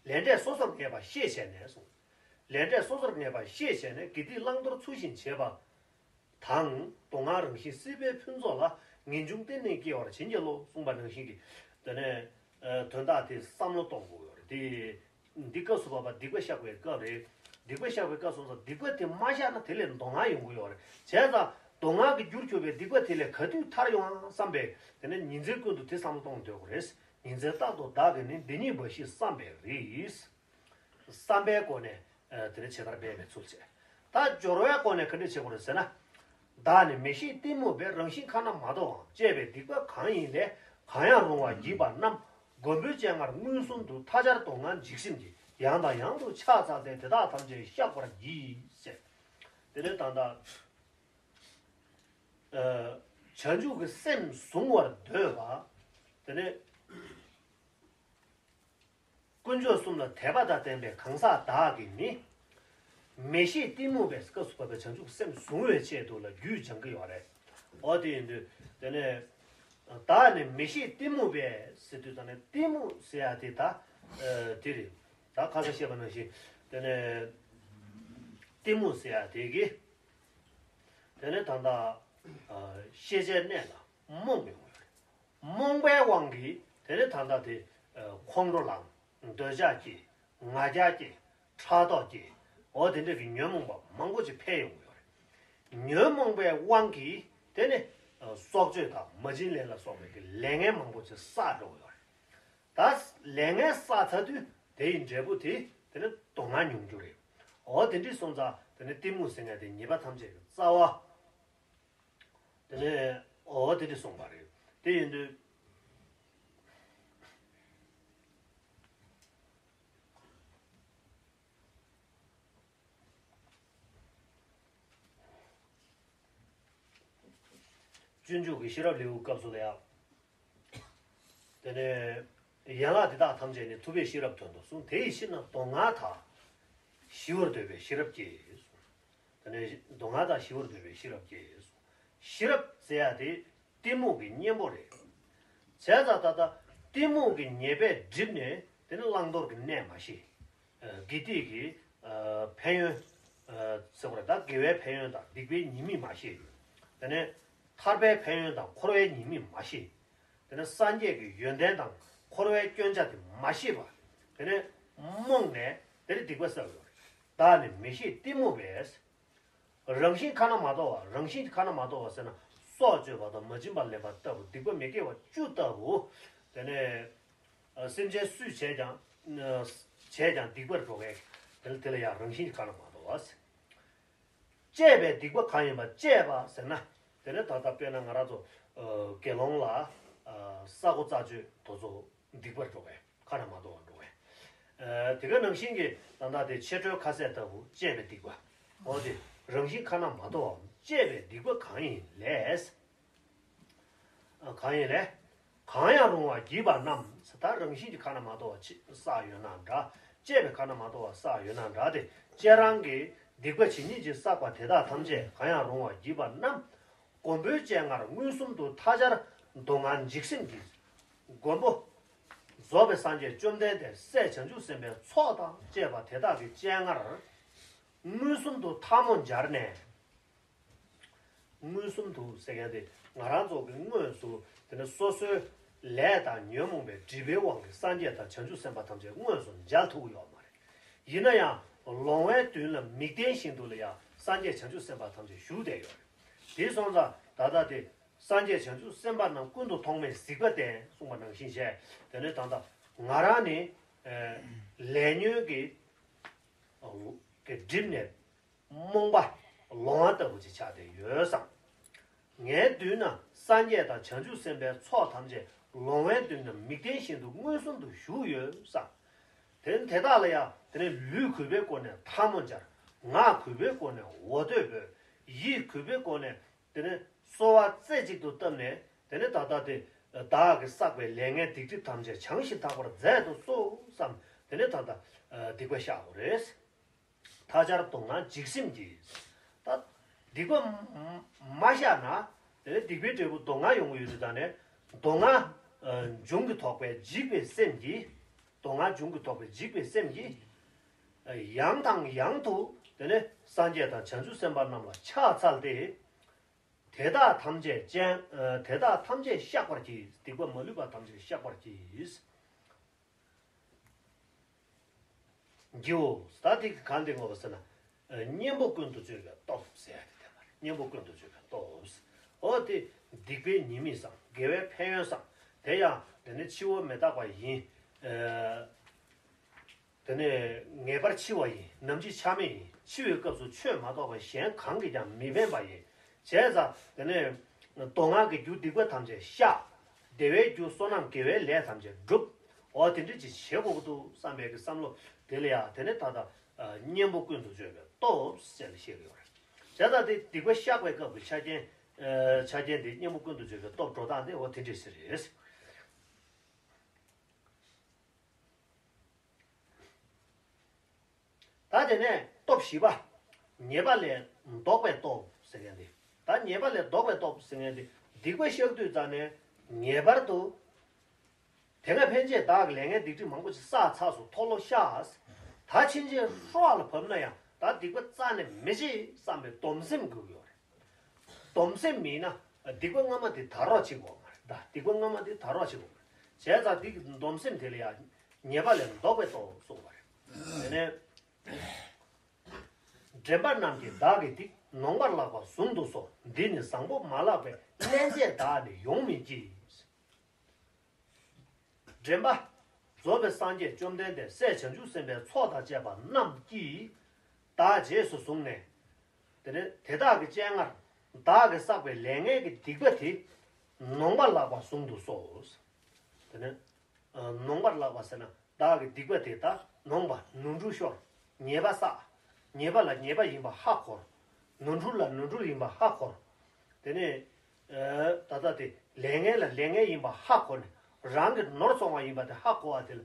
ལས་འབྲས་སོ་སོར་ངེས་པ་ཤེས་བྱས་ནས་གསུངས། ལས་འབྲས་སོ་སོར་ངེས་པ་ཤེས་བྱས་ནས་དགེ་སྡིག་བླང་དོར་ཚུལ་བཞིན་བྱེད་པ་དང་། སྡུག་བསྔལ་རང་བཞིན་སྲིད་པའི་ཕུན་ཚོགས་ལ། ངེས་འབྱུང་གཏན་ནས་སྐྱེ་བར་བྱིན་གྱིས་རློབས་གསུངས་པ་ནང་བཞིན་གྱི། དེ་ནས། ཨ། དོན་དག་དེ་བསམ་བློ་གཏོང་དགོས་ཡོད་རེད་དེ། འདི་སྐབས་སུ་བབ་པ་སྡིག་པ་བཤགས་པའི་སྐབས་རེད། སྡིག་པ་བཤགས་པའི་སྐབས་སོང་ཙང་སྡིག་པ་དེ་མ་བཤགས་ན་དེ་ལས་སྡུག་བསྔལ་ཡོང་གི་ཡོད་རེད། བྱས་ཙང་སྡུག་བསྔལ་གྱི་རྒྱུར་གྱུར་པའི་སྡིག་པ་དེ་ལས་ག་དུས་ཐར་ཡོང་ཨང་བསམ་པས། དེ་ནས་ཉིན་མཚན་ཀུན་ཏུ་དེ་བསམ་བློ་གཏོང་སྡོད་དགོས་རེད། ཉིན་མཚན་རྟག་ཏུ་བདག་གིས་ནི། འདི་ཉིད་འབའ་ཞིག་བསམ་པའི་རིགས། བསམ་པའི་སྒོ་ནས། ཨ། དེ་ནས་ཇི་ལྟར་འབད་པའི་ཚུལ་བྱས། ད་སྦྱོར་བའི་སྒོ་ནས་ག་འདྲ་བྱེད་དགོས་རེད་ཟེར་ན། བདག་ནི་མི་ཤེས་གཏི་མུག་པས། རང་བཞིན་ཁ་ན་མ་ཐོའམ་བཅས་པའི་སྡིག་པ་གང་ཡིན་ལས། གང་ཡང་རུང་བར་བགྱིས་པ་རྣམས། མགོན་པོའི་སྤྱན་སྔར་མངོན་སུམ་དུ། མཐའ་ཆར་སྡུག་བསྔལ་འཇིགས་ཤིམ་གྱིས། ཡང་དང་ཡང་དུ་ཕྱག་འཚལ་ཏེ། དེ་དག་ཐམས་ཅད་བཤགས་པར་བགྱི། ཞེས། དེ་ནས་ད་ལྟ། ཨ། བྱང་ཆུབ་ཀྱི་སེམས་གཟུང་བར་འདོད་པ། དེ་ནས། དཀོན་མཆོག་གསུམ་ལ་དད་པ་དང་ལྡན་པའི་གང་ཟག་དག་གིས་ནི། མི་ཤེས་གཏི་མུག་པས། སྐབས་སུ་བབ་པའི་བྱང་ཆུབ་སེམས་གཟུང་བའི་ཆེད་དུ་ལ་རྒྱུད་སྦྱང་གི་ཡོད་རེད། འོ་དེ་ཡིན་དུས་དེ་ནས། བདག་ནི་མི་ཤེས་གཏི་མུག་པས་ཟེར་དུས་ད་ནི་གཏི་མུག་ཟེར་ཡ་དེ་ད། ཨ། དེ་རེད། ད་ཁ་སང་བཤད་པ་ནང་བཞིན་དེ་ནས། གཏི་མུག་ཟེར་ཡ་དེ་གིས། དེ་ནས་ད་ལྟ། ཨ། ཤེས་བྱའི་གནས་ལ་རྨོངས་ཡོང་གི་ཡོད་རེད། རྨོངས་པའི་དབང་གིས་དེ་ནས་ད་ལྟ་དེ། ཨ། ཁོང་ཁྲོ་ལངས། འདོད་ཆགས་སྐྱེ། ང་རྒྱལ་སྐྱེ། ཕྲག་དོག་སྐྱེ། འོ་དེ་འདྲ་གི་ཉོན་མོངས་པ་མང་པོ་ཅིག་འཕེལ་ཡོང་གི་ཡོད་རེད། ཉོན་མོངས་པའི་དབང་གིས་དེ་ནས། ཨ། སྲོག་གཅོད་དང་མ་བྱིན་ལེན་ལ་སོགས་པའི་གི་ལས་ངན་མང་པོ་ཅིག་བསགས་འགྲོ་གི་ཡོད་རེད། ད་ལས་ངན་བསགས་ཚར་དུས་དེ་ཡི་འབྲས་བུ་དེ་དེ་ནི་སྡུག་བསྔལ་མྱོང་རྒྱུ་རེད། འོ་དེ་འདྲ་སོང་ཙང་དེ་ནི་གཏི་མུག་ཟེར་མཁན་དེ་ཉེས་པ་ཐམས་ཅད་ཀྱི་རྩ་བ། དེ་ནས་འོ་དེ་འདྲ་གསུངས་པ་རེད། དེ་ཡིན་དུས། སྤྱོད་འཇུག་གི་ཤེས་རབ་ལེའུ་སྐབས་སུ་ལ་ཡང་། དེ་ནས་ཡན་ལག་འདི་དག་ཐམས་ཅད་ནི་ཐུབ་པས་ཤེས་རབ་དོན་དུ་གསུངས། དེ་ཡི་ཕྱིར་ན་མདོ་སྔགས་དག་ཞི་བར་འདོད་པས་ཤེས་རབ་སྐྱེ་གསུངས། དེ་ནས་མདོ་སྔགས་དག་ཞི་བར་འདོད་པས་ཤེས་རབ་སྐྱེ་གསུངས། ཤེས་རབ་ཟེར་ཡ་དེ་གཏི་མུག་གི་གཉེན་པོ་རེད། བྱས་ཙང་ད་ལྟ་གཏི་མུག་གི་ཉེས་པས་བསྒྲིབས་ནས་དེ་ནི་བླང་དོར་གྱི་གནས་མ་ཤེས། ཨ་དགེ་སྡིག་གི་ཨ་ཕན་ཡོན། ཨ་ཟེར་བ་རེད། ད་དགེ་བའི་ཕན་ཡོན་དང་སྡིག་པའི་ཉེས་དམིགས་མ་ཤེས། དེ་ནས་ཐར་པའི་ཕན་ཡོན་དང་འཁོར་བའི་ཉེས་དམིགས་མ་ཤེས། དེ་ནས་སངས་རྒྱས་ཀྱི་ཡོན་ཏན་དང་འཁོར་བའི་སྐྱོན་ཆ་དེ་མ་ཤེས་པ། དེ་ནས་རྨོངས་ནས་དེ་ནས་སྡིག་པ་བསགས་ཡོད་རེད། བདག་ནི་མི་ཤེས་གཏི་མུག་པས། རང་བཞིན་ཁ་ན་མ་ཐོ་བ། རང་བཞིན་ཁ་ན་མ་ཐོ་བ་ཟེར་ན། སྲོག་གཅོད་པ་དང་མ་བྱིན་པ་ལེན་པ་ལྟ་བུ། སྡིག་པ་མི་དགེ་བ་བཅུ་ལྟ་བུ། དེ་ནས་ཨ་སེམས་ཅན་སུས་བྱས་ཀྱང་། ཨ་བྱས་ཀྱང་སྡིག་པར་འགྲོ་བས། དེ་ལ་དེ་ལ་ཡང་རང་བཞིན་ཁ་ན་མ་ཐོ་བ་ཟེར། བཅས་པའི་སྡིག་པ་གང་ཡིན་པ། བཅས་པ་ཟེར་ན། དེ་ནས་ད་ལྟ་དཔེར་ན་ང་རང་ཚོ་ཨ་དགེ་སློང་ལ་ཨ་ས་སྒོ་རྩ་གཅོད་དེ་ཚོ་སྡིག་པར་འགྲོ་བས། ཁ་ན་མ་ཐོ་བ་འགྲོ་བས། ཨ་དེ་ག་ནང་བཞིན་གྱི་ད་ལྟ་དེ་ཕྱི་དྲོའི་ཁ་ཟས་ལྟ་བུ་བཅས་པའི་སྡིག་པ། འོ་དེ་རང་བཞིན་ཁ་ན་མ་ཐོ་བའམ་བཅས་པའི་སྡིག་པ་གང་ཡིན་ལས། ཨ་གང་ཡིན་ལས། གང་ཡང་རུང་བ་བགྱིས་པ་རྣམས། ད་རང་བཞིན་གྱི་ཁ་ན་མ་ཐོ་བ་ཆེ་བསགས་ཡོད་ན་འདྲ། བཅས་པའི་ཁ་ན་མ་ཐོ་བ་བསགས་ཡོད་ན་འདྲ་སྟེ། བཅས་རང་གི་སྡིག་པ་ཇི་སྙེད་ཅིག་བསགས་པ་དེ་དག་ཐམས་ཅད་གང་ཡང་རུང་བ་བགྱིས་པ་རྣམས། མགོན་པོའི་སྤྱན་སྔར་མངོན་སུམ་དུ་མཐའ་བཅར་མདོ་སྔགས་འཇིགས་སེམས་ཀྱིས། མགོན་པོ་རྫོགས་པའི་སངས་རྒྱས་བཅོམ་ལྡན་འདས་སྲས་བྱང་ཆུབ་སེམས་དཔའི་ཚོགས་དང་བཅས་པ་དེ་དག་གི་སྤྱན་སྔར་མངོན་སུམ་དུ་ཐལ་མོ་སྦྱར་ནས། མངོན་སུམ་དུ་ཟེར་མཁན་དེ་ང་རང་ཚོ་གི་དངོས་སུ་དེ་ནི་སོ་སོའི་ལས་དང་ཉོན་མོངས་པའི་སྒྲིབ་པའི་དབང་གིས་སངས་རྒྱས་དང་བྱང་ཆུབ་སེམས་དཔའ་ཐམས་ཅད་དངོས་སུ་མཇལ་ཐུབ་ཀྱི་ཡོད་མ་རེད། ཡིན་ན་ཡང་ལོང་བའི་མདུན་ལ་མིག་བསྟན་བཞིན་དུ་ལ་ཡང་སངས་རྒྱས་བྱང་ཆུབ་སེམས་དཔའ་ཐམས་ཅད་བཞུགས་བསྡད་ཡོད་རེད། དེ་སོང་ཙང་ད་ལྟ་དེ་སངས་རྒྱས་བྱང་ཆུབ་སེམས་དཔའ་རྣམས་ཀུན་ཏུ་མཐོང་མེད་གཟིགས་པ་བསྟན་གསུངས་པ་ནང་བཞིན་བྱས། དེ་ནས་ད་ལྟ་ང་རང་ནི་ལས་ཉོན་གྱི་གི་སྒྲིབ་ནས། རྨོངས་པ་ལོང་བ་ལྟ་བུ་ཅིག་ཆགས་བསྡད་ཡོད་བསམ། ངའི་མདུན་ན་སངས་རྒྱས་དང་བྱང་ཆུབ་སེམས་དཔའི་ཚོགས་ཐམས་ཅད་ལོང་བའི་མདུན་ན་མིག་བསྟན་བཞིན་དུ་མངོན་སུམ་དུ་བཞུགས་ཡོད་བསམ། དེ་དེ་དག་ལ་ཡང་དེ་ནས་ལུས་གུས་པའི་སྒོ་ནས་ཐལ་མོ་སྦྱར། ངག་གུས་པའི་སྒོ་ནས་འོ་དོད་འབོད། ཡིད་གུས་པའི་སྒོ་ནས་དེ་ནས་གསོལ་བ་རྩེ་གཅིག་ཏུ་བཏབ་ནས། དེ་ནས་ད་ལྟ་དེ་བདག་གིས་བསགས་པའི་ལས་ངན་སྡིག་སྒྲིབ་ཐམས་ཅད་བྱང་ཞིང་དག་པར་མཛད་དུ་གསོལ་བསམ། དེ་ནས་ད་ལྟ་སྡིག་པ་བཤགས་དགོས་རེད། མཐའ་ཆར་མདོ་སྔགས་འཇིགས་སེམས་ཀྱིས། ད་སྡིག་པ་མ་བཤགས་ན། དེ་ནས་སྡིག་པའི་འབྲས་བུ་མདོ་སྔགས་ཡོང་གི་ཡོད་དུས། ད་ནས་མདོ་སྔགས་འབྱུང་གི་དོགས་པའི་འཇིགས་པའི་སེམས་ཀྱིས། མདོ་སྔགས་འབྱུང་གི་དོགས་པའི་འཇིགས་པའི་སེམས་ཀྱིས། ཡང་དང་ཡང་དུ་དེ་ནས་སངས་རྒྱས་དང་བྱང་ཆུབ་སེམས་དཔའ་རྣམས་ལ་ཕྱག་འཚལ་ཏེ། དེ་དག་ཐམས་ཅད་ཅན། དེ་དག་ཐམས་ཅད་བཤགས་པར་གྱིས། སྡིག་པ་མ་ལུས་པ་ཐམས་ཅད་བཤགས་པར་གྱིས། བགྱིའོ། ད་དེ་ག་འདི་ངོ་བོ་ཟེར་ན། གཉེན་པོ་ཀུན་ཏུ་སྤྱོད་པའི་སྟོབས་ཟེར་ཡ་དེ་དེ་མ་རེད། གཉེན་པོ་ཀུན་ཏུ་སྤྱོད་པའི་སྟོབས། འོ་དེ་སྡིག་པའི་ཉེས་དམིགས་སམ་དགེ་བའི་ཕན་ཡོན་སམ། དེ་ཡང་དེ་ནི་འཆི་བ་མི་རྟག་པ་ཡིན། དེ་ནི་ངེས་པར་འཆི་བ་ཡིན། ནམ་འཆི་ཆ་མེད་ཡིན། འཆི་བའི་སྐབས་སུ་ཆོས་མ་གཏོགས་པ་གཞན་གང་གིས་ཀྱང་མི་ཕན་པ་ཡིན། བྱས་ཙང་དེ་ནས་མདོ་སྔགས་ཀྱི་རྒྱུ་སྡིག་པ་ཐམས་ཅད་བཤགས། བདེ་བའི་རྒྱུ་བསོད་ནམས་དགེ་བའི་ལས་ཐམས་ཅད་སྒྲུབ། འོ་དེ་འདྲ་ཅིག་བྱེད་དགོས་ཀྱི་འདུག་བསམ་པའི་གི་བསམ་བློ་དེ་ལ་ཡང་དེ་ནས་ད་ལྟ་གཉེན་པོ་ཀུན་ཏུ་སྤྱོད་པའི་སྟོབས་ཟེར་ནས་བཤད་ཀྱི་ཡོད་རེད། བྱས་ཙང་དེ་སྡིག་པ་བཤགས་པའི་སྐབས་ཀྱི་ཆ་རྐྱེན། ཆ་རྐྱེན་དེ་གཉེན་པོ་ཀུན་ཏུ་སྤྱོད་པའི་སྟོབས་འགྲོ་སྟངས་དེ་འོ་དེ་འདྲ་ཞིག་རེད། ད་དེ་ནས་སྟོབས་བཞི་པ། ཉེས་པ་ལས་ལྡོག་པའི་སྟོབས་ཟེར་མཁན་དེ། ད་ཉེས་པ་ལས་ལྡོག་པའི་སྟོབས་ཟེར་མཁན་དེ་སྡིག་པ་བཤགས་དུས་ཙམ་ནས་ངེས་པར་དུ། དེ་སྔ་ཕན་ཆད་བདག་གིས་ལས་ངན་སྡིག་སྒྲིབ་མང་པོ་ཞིག་བསགས་ཚར་སོང་། མཐོལ་ལོ་བཤགས། ད་ཕྱིན་ཆད་ལྷོ་ལ་བབས་ན་ཡང་ད་སྡིག་པ་རྩ་ནས་མི་བྱེད་བསམ་པའི་སྡོམ་སེམས་དགོས་ཀྱི་ཡོད་རེད། སྡོམ་སེམས་མེད་ན་སྡིག་པ་སྔ་མ་དེ་དར་རོགས་བྱེད་དགོས་མ་རེད། ད་སྡིག་པ་སྔ་མ་དེ་དར་རོགས་བྱེད་དགོས་མ་རེད། བྱས་ཙང་དེ་གི་སྡོམ་སེམས་དེ་ལ་ཡང་ཉེས་པ་ལས་ལྡོག་པའི་སྟོབས་གསུངས་པ་རེད། དེ་ནས་འདྲེན་པ་རྣམས་ཀྱིས་བདག་གི་སྡིག་ནོངས་པར་ལགས་པ་བཟུང་དུ་གསོལ། འདི་ནི་བཟང་པོ་མ་ལགས་པས། སླན་ཆད་བདག་ནི་ཡོང་མི་བགྱིད། འདྲེན་པ། རྫོགས་པའི་སངས་རྒྱས་བཅོམ་ལྡན་འདས་སྲས་བྱང་ཆུབ་སེམས་དཔའི་ཚོགས་དང་བཅས་པ་རྣམས་ཀྱིས་བདག་རྗེས་སུ་བཟུང་ནས། དེ་ནས་དེ་དག་གི་སྤྱན་སྔར་ བདག་གིས་བསགས་པའི་ལས་ངན་གྱི་སྡིག་པ་དེ་ནོངས་པར་ལགས་པ་ཟུང་དུ་གསོལ། དེ་ནས་ནོངས་པར་ལགས་པ་ཟེར་ན་བདག་གི་སྡིག་པ་དེ་དག་ནོངས་པ། ནོར་འཁྲུལ་ཤོར། ཉེས་པ་བསགས། ཉེས་པ་ལ་ཉེས་པ་ཡིན་པ་ཧ་གོ། ནོར་འཁྲུལ་ལ་ནོར་འཁྲུལ་ཡིན་པ་ཧ་གོ། དེ་ནས་ད་ལྟ་དེ་ལས་ངན་ལ་ལས་ངན་ཡིན་པ་ཧ་གོ་ནས་རང་གི་ནོར་སོང་བ་ཡིན་པ་དེ་ཧ་གོ་བ་དེ་ལ་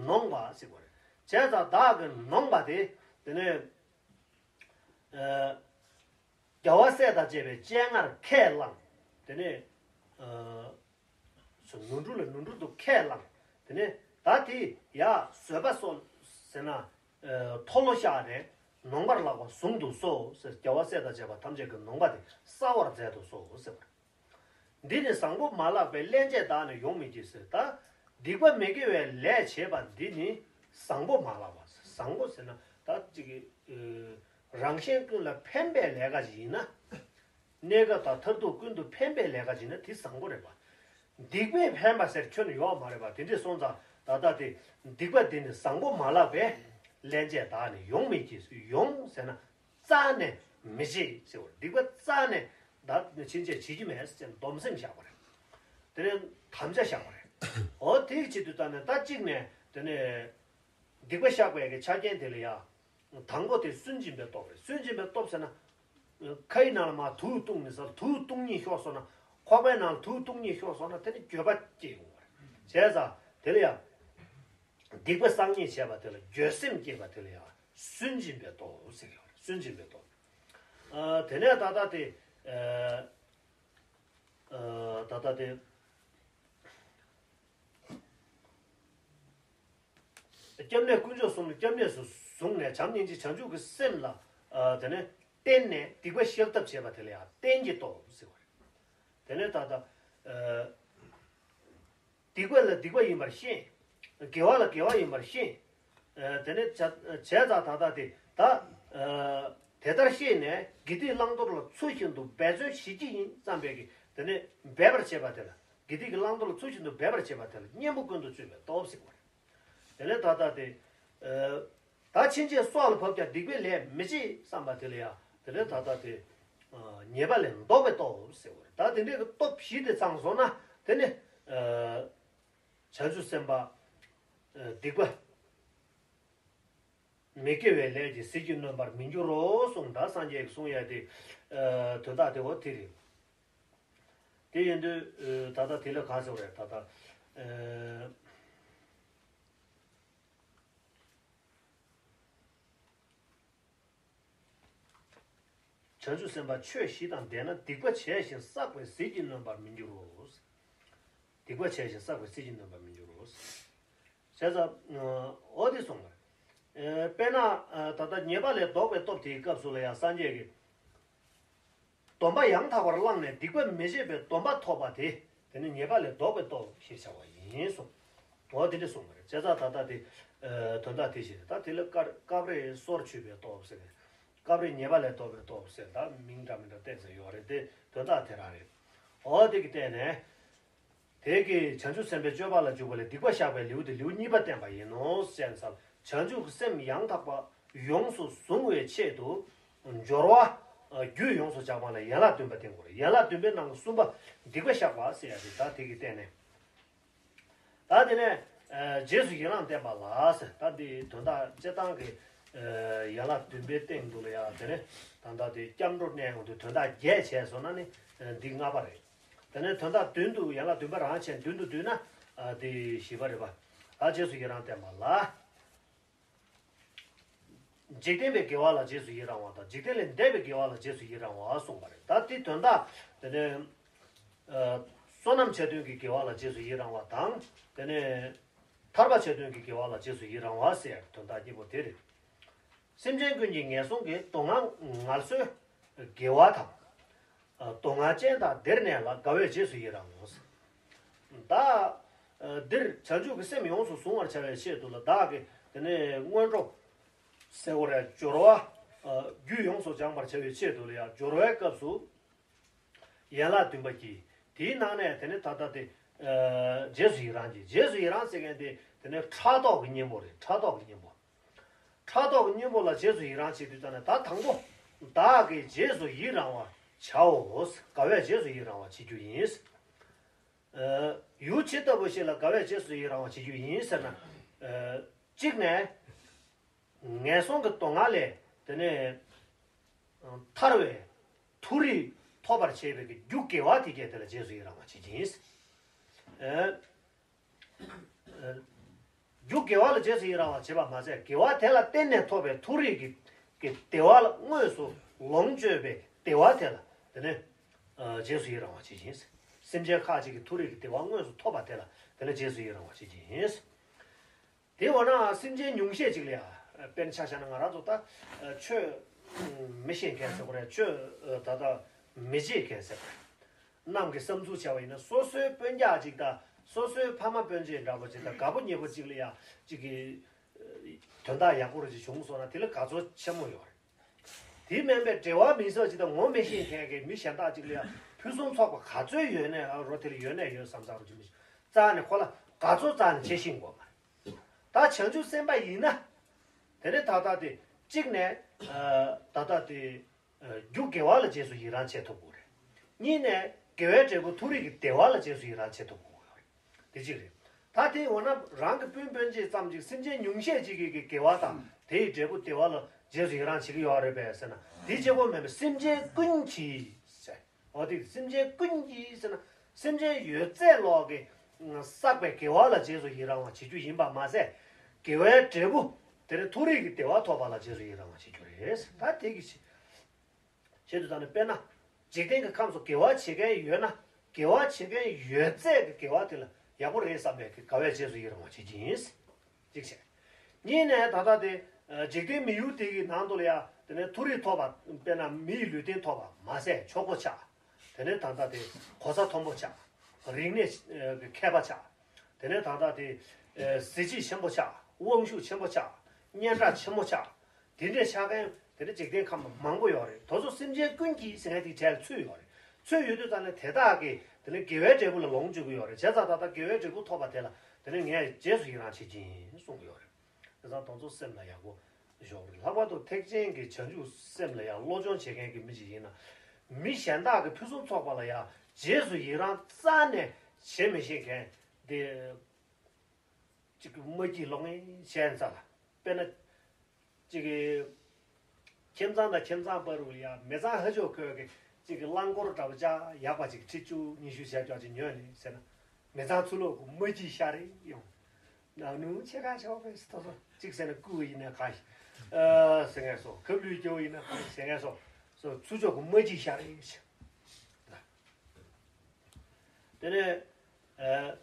ནོངས་པ་ཟེར་བ་རེད། བྱས་ཙང་བདག་གིས་ནོངས་པ་དེ་དེ་ནས། རྒྱལ་བ་སྲས་དང་བཅས་པའི་སྤྱན་སྔར་ཁས་བླངས། དེ་ནས་ནོར་འཁྲུལ་ལ་ནོར་འཁྲུལ་དུ་ཁས་བླངས། དེ་ནས་ད་དེ་ཡ་བཟོད་པ་གསོལ་ཟེར་ན། མཐོལ་ལོ་བཤགས་ནས་ནོངས་པར་ལགས་པ་ཟུང་དུ་གསོལ་ཟེར། རྒྱལ་བ་སྲས་དང་བཅས་པ་ཐམས་ཅད་ཀྱི་ནོངས་པ་དེ་བསགས་པར་མཛད་དུ་གསོལ་ཟེར་བ། འདི་ནི་བཟང་པོ་མ་ལགས་པས། སླན་ཆད་བདག་ནི་ཡོང་མི་བགྱིད་ཟེར། ད་སྡིག་པ་མི་དགེ་བའི་ལས་བྱེད་པ་འདི་ནི་བཟང་པོ་མ་ལགས་པ། བཟང་པོ་ཟེར་ན་ད་ཅིག་གི་རང་གཞན་ཀུན་ལ་ཕན་པའི་ལས་ཀ་ཞིག་ཡིན་ན། གནས་སྐབས་དང་མཐར་ཐུག་ཀུན་ཏུ་ཕན་པའི་ལས་ཀ་ཞིག་ཡིན་ན་དེ་བཟང་པོ་རེད་པ། སྡིག་པས་ཕན་པ་ཟེར་ཁྱོན་ནས་ཡོད་མ་རེད་པ། དེ་འདྲས་སོང་ཙང་ད་ལྟ་དེ་སྡིག་པ་འདི་ནི་བཟང་པོ་མ་ལགས་པས། སླན་ཆད་བདག་ནི་ཡོང་མི་བགྱིད། ཡོང་ཟེར་ན། རྩ་ནས་མི་བྱེད་ཟེར་བ། སྡིག་པ་རྩ་ནས་བདག་ནི་ཕྱིན་ཆད་བྱེད་ཀྱི་མེད་ཟེར་སྡོམ་སེམས་བཞག་པ་རེད། དེ་ནས་དམ་བཅའ་བཞག་པ་རེད། འོ་དེའི་ཆེད་དུ་ད་ནས་ད་གཅིག་ནས་དེ་ནས་སྡིག་པ་བཤགས་པའི་གི་ཆ་རྐྱེན་དེ་ལ་ཡ། དང་པོ་དེ་སུན་འབྱིན་པའི་སྟོབས་རེད། སུན་འབྱིན་པའི་སྟོབས་ཟེར་ན། ཁའི་ནང་ལ་མར་དུག་བཏུང་ནས་ཟ། དུག་བཏུང་སྙིང་ཤོར་སོང་ན། ཁོག་པའི་ནང་ལ་དུག་བཏུང་སྙིང་ཤོར་སོང་ན་དེ་ནི་འགྱོད་པ་སྐྱེ་ཡོང་བ་རེད། བྱས་ཙང་དེ་ལ་ཡ། སྡིག་པ་བསགས་ཉེས་བྱས་པ་དེ་ལ་འགྱོད་སེམས་སྐྱེས་པ་དེ་ལ་ཡང་སུན་འབྱིན་པའི་སྟོབས་ཟེར་གྱི་ཡོད་རེད། སུན་འབྱིན་པའི་སྟོབས། ཨ། དེ་ནས་ད་ལྟ་དེ། ཨ། ཨ། ད་ལྟ་དེ། སྐྱབས་གནས་དཀོན་མཆོག་གསུམ་ལ་སྐྱབས་གནས་སུ་བཟུང་ནས་བྱམས་སྙིང་རྗེ་བྱང་ཆུབ་ཀྱི་སེམས་ལ། ཨ། དེ་ནས་བརྟེན་ནས་སྡིག་པ་བཤགས་ཐབས་བྱས་པ་དེ་ལ་ཡང་རྟེན་གྱི་སྟོབས་ཟེར་བ་རེད། དེ་ནས་ད་ལྟ། ཨ། སྡིག་པ་ལ་སྡིག་པ་ཡིན་པར་ཤེས། དགེ་བ་ལ་དགེ་བ་ཡིན་པར་ཤེས། ཨ། དེ་ནས་བྱ། བྱས་ཙང་ད་ལྟ་དེ་ད། ཨ། དེ་ལྟར་ཤེས་ནས་དགེ་སྡིག་བླང་དོར་ལ་ཚུལ་བཞིན་དུ་འབད་བརྩོན་བྱེད་ཀྱི་ཡིན་བསམ་པའི་གི་དེ་ནས་འབད་པར་བྱེད་པ་དེ་ལ། དགེ་སྡིག་གི་བླང་དོར་ལ་ཚུལ་བཞིན་དུ་འབད་པར་བྱེད་པ་དེ་ལ་གཉེན་པོ་ཀུན་ཏུ་སྤྱོད་པའི་སྟོབས་ཟེར་བ་རེད། དེ་ལས་ད་ལྟ་དེ། ཨ། ད་ཕྱིན་ཆད་སྲོག་ལ་བབ་ཀྱང་སྡིག་པའི་ལས་མི་བྱེད་བསམ་པ་དེ་ལ་ཡང་དེ་ལས་ད་ལྟ་དེ། ཨ། ཉེས་པ་ལས་ལྡོག་པའི་སྟོབས་ཟེར་བ་རེད། ད་དེ་འདྲའི་གི་སྟོབས་བཞི་དེ་ཚང་སོང་ན་དེ་ནི། ཨ། བྱང་ཆུབ་སེམས་དཔའ། ཨ། སྡིག་པ་མི་དགེ་བའི་ལས་ཀྱི་ཟིལ་གྱིས་གནོན་པར་མི་འགྱུར་རོ་གསུངས། ད་སངས་རྒྱས་ཀྱིས་གསུངས་ཡ་དེ། ཨ། དོན་དག་དེ་འོ་དེ་རེད། དེ་ཡིན་དུས། ཨ། ད་ལྟ་དེ་ལ་གང་ཟེར་བ་རེད། ད་ལྟ། ཨ། བྱང་ཆུབ་སེམས་དཔའ་ཆོས་བཞི་དང་ལྡན་ན། སྡིག་པ་བྱས་ཤིང་བསགས་པའི་ཟིལ་གྱིས་གནོན་པར་མི་འགྱུར་རོ། སྡིག་པ་བྱས་ཤིང་བསགས་པའི་ཟིལ་གྱིས་གནོན་པར་མི་འགྱུར་རོ། བྱས་ཙང་། ཨ། འོ་དེ་གསུངས་པ་རེད། ཨ། དཔེར་ན། ཨ། ད་ལྟ་ཉེས་པ་ལས་ལྡོག་པའི་སྟོབས་དེའི་སྐབས་སུ་ལ་ཡང་སངས་རྒྱས་ཀྱིས། སྡོམ་པ་ཡང་དག་པར་བླངས་ནས་སྡིག་པ་མི་བྱེད་པའི་སྡོམ་པ་ཐོབ་པ་དེ། དེ་ནི་ཉེས་པ་ལས་ལྡོག་པའི་སྟོབས་ཞེས་བྱ་བ་ཡིན་གསུངས། འོ་དེ་འདྲ་གསུངས་པ་རེད། བྱས་ཙང་ད་ལྟ་དེ། ཨ། དོན་དག་དེ་བཞིན་རེད། ད་དེ་ལ་སྐབས་སྐབས་རེ་སོར་ཆུད་པའི་སྟོབས་ཟེར། སྐབས་རེ་ཉེས་པ་ལས་ལྡོག་པའི་སྟོབས་ཟེར། ད་མིང་འདྲ་མི་འདྲ་བཏགས་ཟེར་ཡོད་རེད་དེ། དོན་དག་དེ་རང་རེད། འོ་དེ་གི་སྟེང་ནས། དེ་གིས་བྱང་ཆུབ་སེམས་དཔའི་སྤྱོད་པ་ལ་འཇུག་པ་ལས་སྡིག་པ་བཤགས་པའི་ལེའུ་དེ་ལེའུ་གཉིས་པ་བསྟན་པ་ཡིན་ནོ་ཞེས་བྱང་ཆུབ་སེམས་ཡང་དག་པ་ཡོངས་སུ་བཟུང་བའི་ཆེད་དུ། སྦྱོར་བ་རྒྱུད་ཡོངས་སུ་སྦྱངས་པ་ལ་ཡན་ལག་བདུན་པ་བསྟན་དགོས་རེད། ཡན་ལག་བདུན་པའི་ནང་གི་གསུམ་པ་སྡིག་པ་བཤགས་པ་ཟེར་ཡ་དེ་ད་དེ་གི་སྟེང་ནས། ད་དེ་ནས། ཨ། རྗེས་སུ་ཡི་རང་བསྟན་པ་ལ་ཟེར། ད་འདི་དོན་དག་སྤྱིར་བཏང་གི། ཨ། ཡན་ལག་བདུན་པའི་སྟེང་དུ་ལ་ཡང་དེ་ནས་ད་ལྟ་དེ་སྐྱབས་འགྲོ་གནས་ཡོང་དུས་དོན་དག་བརྒྱད་བྱས་སོང་ན་ནི། ཨ། འདི་ལྔ་པ་རེད། དེ་ནས་དོན་དག་བདུན་དུ། ཡན་ལག་བདུན་པ་རང་བྱས་བདུན་དུ་བསྡུས་ན། ཨ། འདི་བཞི་པ་རེད་པ། ད་རྗེས་སུ་ཡི་རང་བསྟན་པ་ལ། འཇིག་རྟེན་པའི་དགེ་བ་ལ་རྗེས་སུ་ཡི་རང་བ་དང་། འཇིག་རྟེན་ལས་འདས་པའི་དགེ་བ་ལ་རྗེས་སུ་ཡི་རང་བ་གསུངས་པ་རེད། ད་དེ་དོན་དག་དེ་ནས། ཨ། བསོད་ནམས་ཆེ་ཐོན་གྱི་དགེ་བ་ལ་རྗེས་སུ་ཡི་རང་བ་དང་། དེ་ནས་ཐར་པ་ཆེ་ཐོན་གྱི་དགེ་བ་ལ་རྗེས་སུ་ཡི་རང་བ་ཟེར་དོན་དག་གཉིས་པོ་དེ་རེད། སེམས་ཅན་ཀུན་གྱི་ངན་སོང་གི་སྡུག་བསྔལ་ངལ་གསོའི་དགེ་བ་དང་། སྡུག་བསྔལ་ཅན་དག་བདེར་གནས་ལ། དགའ་བས་རྗེས་སུ་ཡི་རང་ངོ་། བདག་འདིར་བྱང་ཆུབ་ཀྱི་སེམས་ཡོངས་སུ་བཟུང་བར་བྱ་བའི་ཆེད་དུ་ལ། བདག་གིས་དེ་ནས་སྔོན་འགྲོ་ཟེར་བ་རེད། སྦྱོར་བ་རྒྱུད་ཡོངས་སུ་སྦྱང་བར་བྱ་བའི་ཆེད་དུ་ལ་ཡང་སྦྱོར་བའི་སྐབས་སུ། ཡན་ལག་བདུན་པ་གྱིས། དེའི་ནང་ནས་དེ་ནི་ད་ལྟ་དེ། ཨ། རྗེས་སུ་ཡི་རང་གྱིས། རྗེས་སུ་ཡི་རང་ཟེར་མཁན་དེ་དེ་ནི་ཕྲག་དོག་གི་གཉེན་པོ་རེད། ཕྲག་དོག་གི་གཉེན་པོ། ཕྲག་དོག་གི་གཉེན་པོ་ལ་རྗེས་སུ་ཡི་རང་བྱེད་དུས་ཙམ་ནས། ད་དང་པོ་བདག་གིས་རྗེས་སུ་ཡི་རང་བར་ བྱའོ། དགའ་བས་རྗེས་སུ་ཡི་རང་བ་བྱེད་རྒྱུ་ཡིན། ཨ། ཡུལ་ཇི་ལྟ་བུ་ཞིག་ལ་དགའ་བས་རྗེས་སུ་ཡི་རང་བ་བྱེད་རྒྱུ་ཡིན་ཟེར་ན། ཨ། གཅིག་ནས། ངན་སོང་གི་སྡུག་བསྔལ་ལས་དེ་ནས་ཐར་བའི་མཐོ་རིས་ཐོབ་པར་བྱེད་པའི་རྒྱུ་དགེ་བ་དེ་གས་དེ་ལ་རྗེས་སུ་ཡི་རང་བ་བྱེད་ཀྱི་ཡིན། ཨ། རྒྱུ་དགེ་བ་ལ་རྗེས་སུ་ཡི་རང་བ་བྱེད་པ་མ་ཟད། དགེ་བ་དེ་ལ་བརྟེན་ནས་ཐོབ་པའི་མཐོ་རིས་ཀྱི་ཀྱི་བདེ་བ་ལ་དངོས་སུ་ལོངས་སྤྱོད་པའི་བདེ་བ་དེ་ལ་དེ་ནས། ཨ། རྗེས་སུ་ཡི་རང་བ་བྱེད་ཀྱི་ཡིན། སེམས་ཅན་ཁ་ཅིག་གི་མཐོ་རིས་ཀྱི་བདེ་བ་དངོས་སུ་ཐོབ་པ་དེ་ལ་དེ་ནས་རྗེས་སུ་ཡི་རང་བ་བྱེད་ཀྱི་ཡིན། དེ་འོ་ན་སེམས་ཅན་ཉུང་ཤས་ཅིག་ལ་ཡང་དཔེར་ན་ཆ་བཞག་ན། ང་རང་ཚོ་ད་ཆོས་མི་ཤེས་མཁན་ཟེར་དགོས་རེད། ཆོས་ད་ལྟ་མི་བརྗེད་མཁན་ཟེར་དགོས་རེད། གནམ་གྱི་བསམ་ཚུལ་བྱས་པ་ཡིན་ན། སོ་སོའི་སྤུན་ཀྱག་ཅིག་དང་སོ་སོའི་ཕ་མ་སྤུན་མཆེད་འདྲ་པོ་ཅིག་དང་དགའ་པོ་ཉེ་པོ་ཅིག་ལ་ཡང་ཅིག་གི་དོན་དག་ཡག་པོ་རེ་ཅིག་བྱུང་སོང་ན། དེ་ལ་དགའ་ཚོར་ཆེན་མོ་ཡོད་རེད། དེ་མིན་པའི་འབྲེལ་བ་མི་སྲིད་ཅིག་དང་ངོ་མི་ཤེས་མཁན་གྱི་མི་གཞན་དག་ཅིག་ལ་ཡང་ཕུན་སུམ་ཚོགས་པ་ག་ཚོད་ཡོད་ནའི། ཨ། རོ་དེ་ལ་ཡོད་ནའི་ཡོད་བསམ་བསམ་རོ་ཅིག་མི་ཤེས། རྩ་ནས་ཁོ་ལ་དགའ་ཚོར་རྩ་ནས་བྱེད་ཤེས་དགོས་མ་རེད། ད་བྱང་ཆུབ་སེམས་དཔའ་ཡིན་ན། དེ་ནས་ད་ལྟ་དེ་གཅིག་ནས། ཨ། ད་ལྟ་དེ། ཨ། རྒྱུ་དགེ་བ་ལ་རྗེས་སུ་ཡི་རང་བྱེད་ཐུབ་དགོས་རེད། གཉིས་ནས་དགེ་བའི་འབྲས་བུ་མཐོ་རིས་ཀྱི་བདེ་བ་ལ་རྗེས་སུ་ཡི་རང་བྱེད་ཐུབ་དགོས་རེད། དེ་གཅིག་རེད། ད་དེ་འོ་ན་རང་གི་སྤུན་སྤུན་མཆེད་ཙམ་ཅིག་སེམས་ཅན་ཉུང་ཤས་ཅིག་གི་གི་དགེ་བ་དང་དེའི་འབྲས་བུ་བདེ་བ་ལ་རྗེས་སུ་ཡི་རང་བྱེད་ཀྱི་ཡོད་རེད་པས་ཟེར་ན། དེ་གཅིག་པོ་མིན་པར་སེམས་ཅན་ཀུན་གྱིས་ཟེར། འོ་དེ་སེམས་ཅན་ཀུན་གྱིས་ཟེར་ན། སེམས་ཅན་ཡོད་ཚད་ལོག་གི་བསགས་པའི་དགེ་བ་ལ་རྗེས་སུ་ཡི་རང་བ་བྱེད་རྒྱུ་ཡིན་པ་མ་ཟད། དགེ་བའི་འབྲས་བུ་དེ་ནི་མཐོ་རིས་ཀྱི་བདེ་བ་ཐོབ་པ་ལ་རྗེས་སུ་ཡི་རང་བ་བྱེད་རྒྱུ་རེད། ད་དེ་གི་ཆེད་དུ་ད་ནི་དཔེར་ན། འཇིག་རྟེན་གྱི་ཁམས་སུ་དགེ་བ་བྱེད་མཁན་ཡོད་ན། དགེ་བ་བྱེད་མཁན་ཡོད་ཚད་ཀྱི་དགེ་བ་དེ་ལ་ཡག་པོ་རེད་བསམ་པའི་དགའ་བས་རྗེས་སུ་ཡི་རང་བ་བྱེད་ཀྱི་ཡིན། གཅིག་བྱས། གཉིས་ནས་ད་ལྟ་དེ། ཨ། འཇིག་རྟེན་མི་ཡུལ་དེ་གི་ནང་དུ་ལ་ཡང་དེ་ནས་མཐོ་རིས་ཐོབ་པ། དཔེར་ན་མི་ཡི་ལུས་རྟེན་ཐོབ་པ་མ་ཟད་ཆོག་པོ་ཆགས། དེ་ནས་ད་ལྟ་དེ་གོ་ས་མཐོན་པོ་ཆགས། རིག་གནས་མཁས་པ་ཆགས། དེ་ནས་ད་ལྟ་དེ། ཨ། གཟི་བརྗིད་ཆེན་པོ་ཆགས། དབང་ཤུགས་ཆེན་པོ་ཆགས། སྙན་གྲགས་ཆེན་པོ་ཆགས། དེ་འདྲས་ཆགས་མཁན་དེ་འདྲ་འཇིག་རྟེན་ཁམས་མང་པོ་ཡོད་རེད། དེ་ཚོ་སེམས་ཅན་ཀུན་གྱིས་ཟེར་མཁན་དེའི་གྲས་ལ་ཚུད་ཡོད་རེད། ཚུད་ཡོད་དུས་ཙང་ནས་དེ་དག་གིས་དེ་ནས་དགེ་བའི་འབྲས་བུ་ལ་ལོངས་སྤྱོད་ཀྱི་ཡོད་རེད། བྱས་ཙང་ད་ལྟ་དགེ་བའི་འབྲས་བུ་ཐོབ་པ་དེ་ལ་དེ་ནས་ངས་རྗེས་སུ་ཡི་རང་བྱེད་ཀྱི་ཡིན་གསུངས་ཀྱི་ཡོད་རེད། བྱས་ཙང་དེ་ཚོ་སེམས་ལ་ཡག་པོ་ཞོག་རེད། ལྷག་པར་དུ་ཐེག་ཆེན་གྱི་བྱང་ཆུབ་སེམས་ལ་ཡང་བློ་སྦྱོང་བྱེད་མཁན་གྱི་མི་ཞིག་ཡིན་ན། མི་གཞན་དག་གི་ཕུན་སུམ་ཚོགས་པ་ལ་ཡང་རྗེས་སུ་ཡི་རང་རྩ་ནས་བྱེད་མི་ཤེས་མཁན་དེ། གཅིག་གི་དམའ་སྐྱེས་ལོག་ངན་བཤད་ཙ་ལ། དཔེར་ན། གཅིག་གི་ཁྱིམ་ཚང་དང་ཁྱིམ་ཚང་བར་དུ་ཡ་མི་ཚང་ཧ་ཅོ་ཁོས་གི་གཅིག་གི་རླངས་འཁོར་འདྲ་པོ་ཅག་ཡག་པ་ཅིག་ཁྲི་བཅུ་ཉི་ཤུ་ཞེ་བརྒྱད་ཅིག་ཉོས་ནས་ཟེར་ན། མི་ཚང་ཚུར་ལོག་གི་དམའ་སྐྱེས་ཤ་རེ་ཡོང་། ན་ནུ་ཆེ་ཁ་ཆེ་བ་ཕེ་སི་ཏོ་སོ་གཅིག་ཟེར་ན་སྐུ་ཡིན་ན་ག་ཞིག་ཨ་ཟེར་ངེས་སོ། ཁབ་ལུས་སྐྱོ་ཡིན་ན་ག་ཞིག་ཟེར་ངེས་སོ། སོ་ཚུར་ཕྱོགས་གི་དམའ་སྐྱེས་ཤ་རེ་ཞིག་དེ་ནས་ཨ།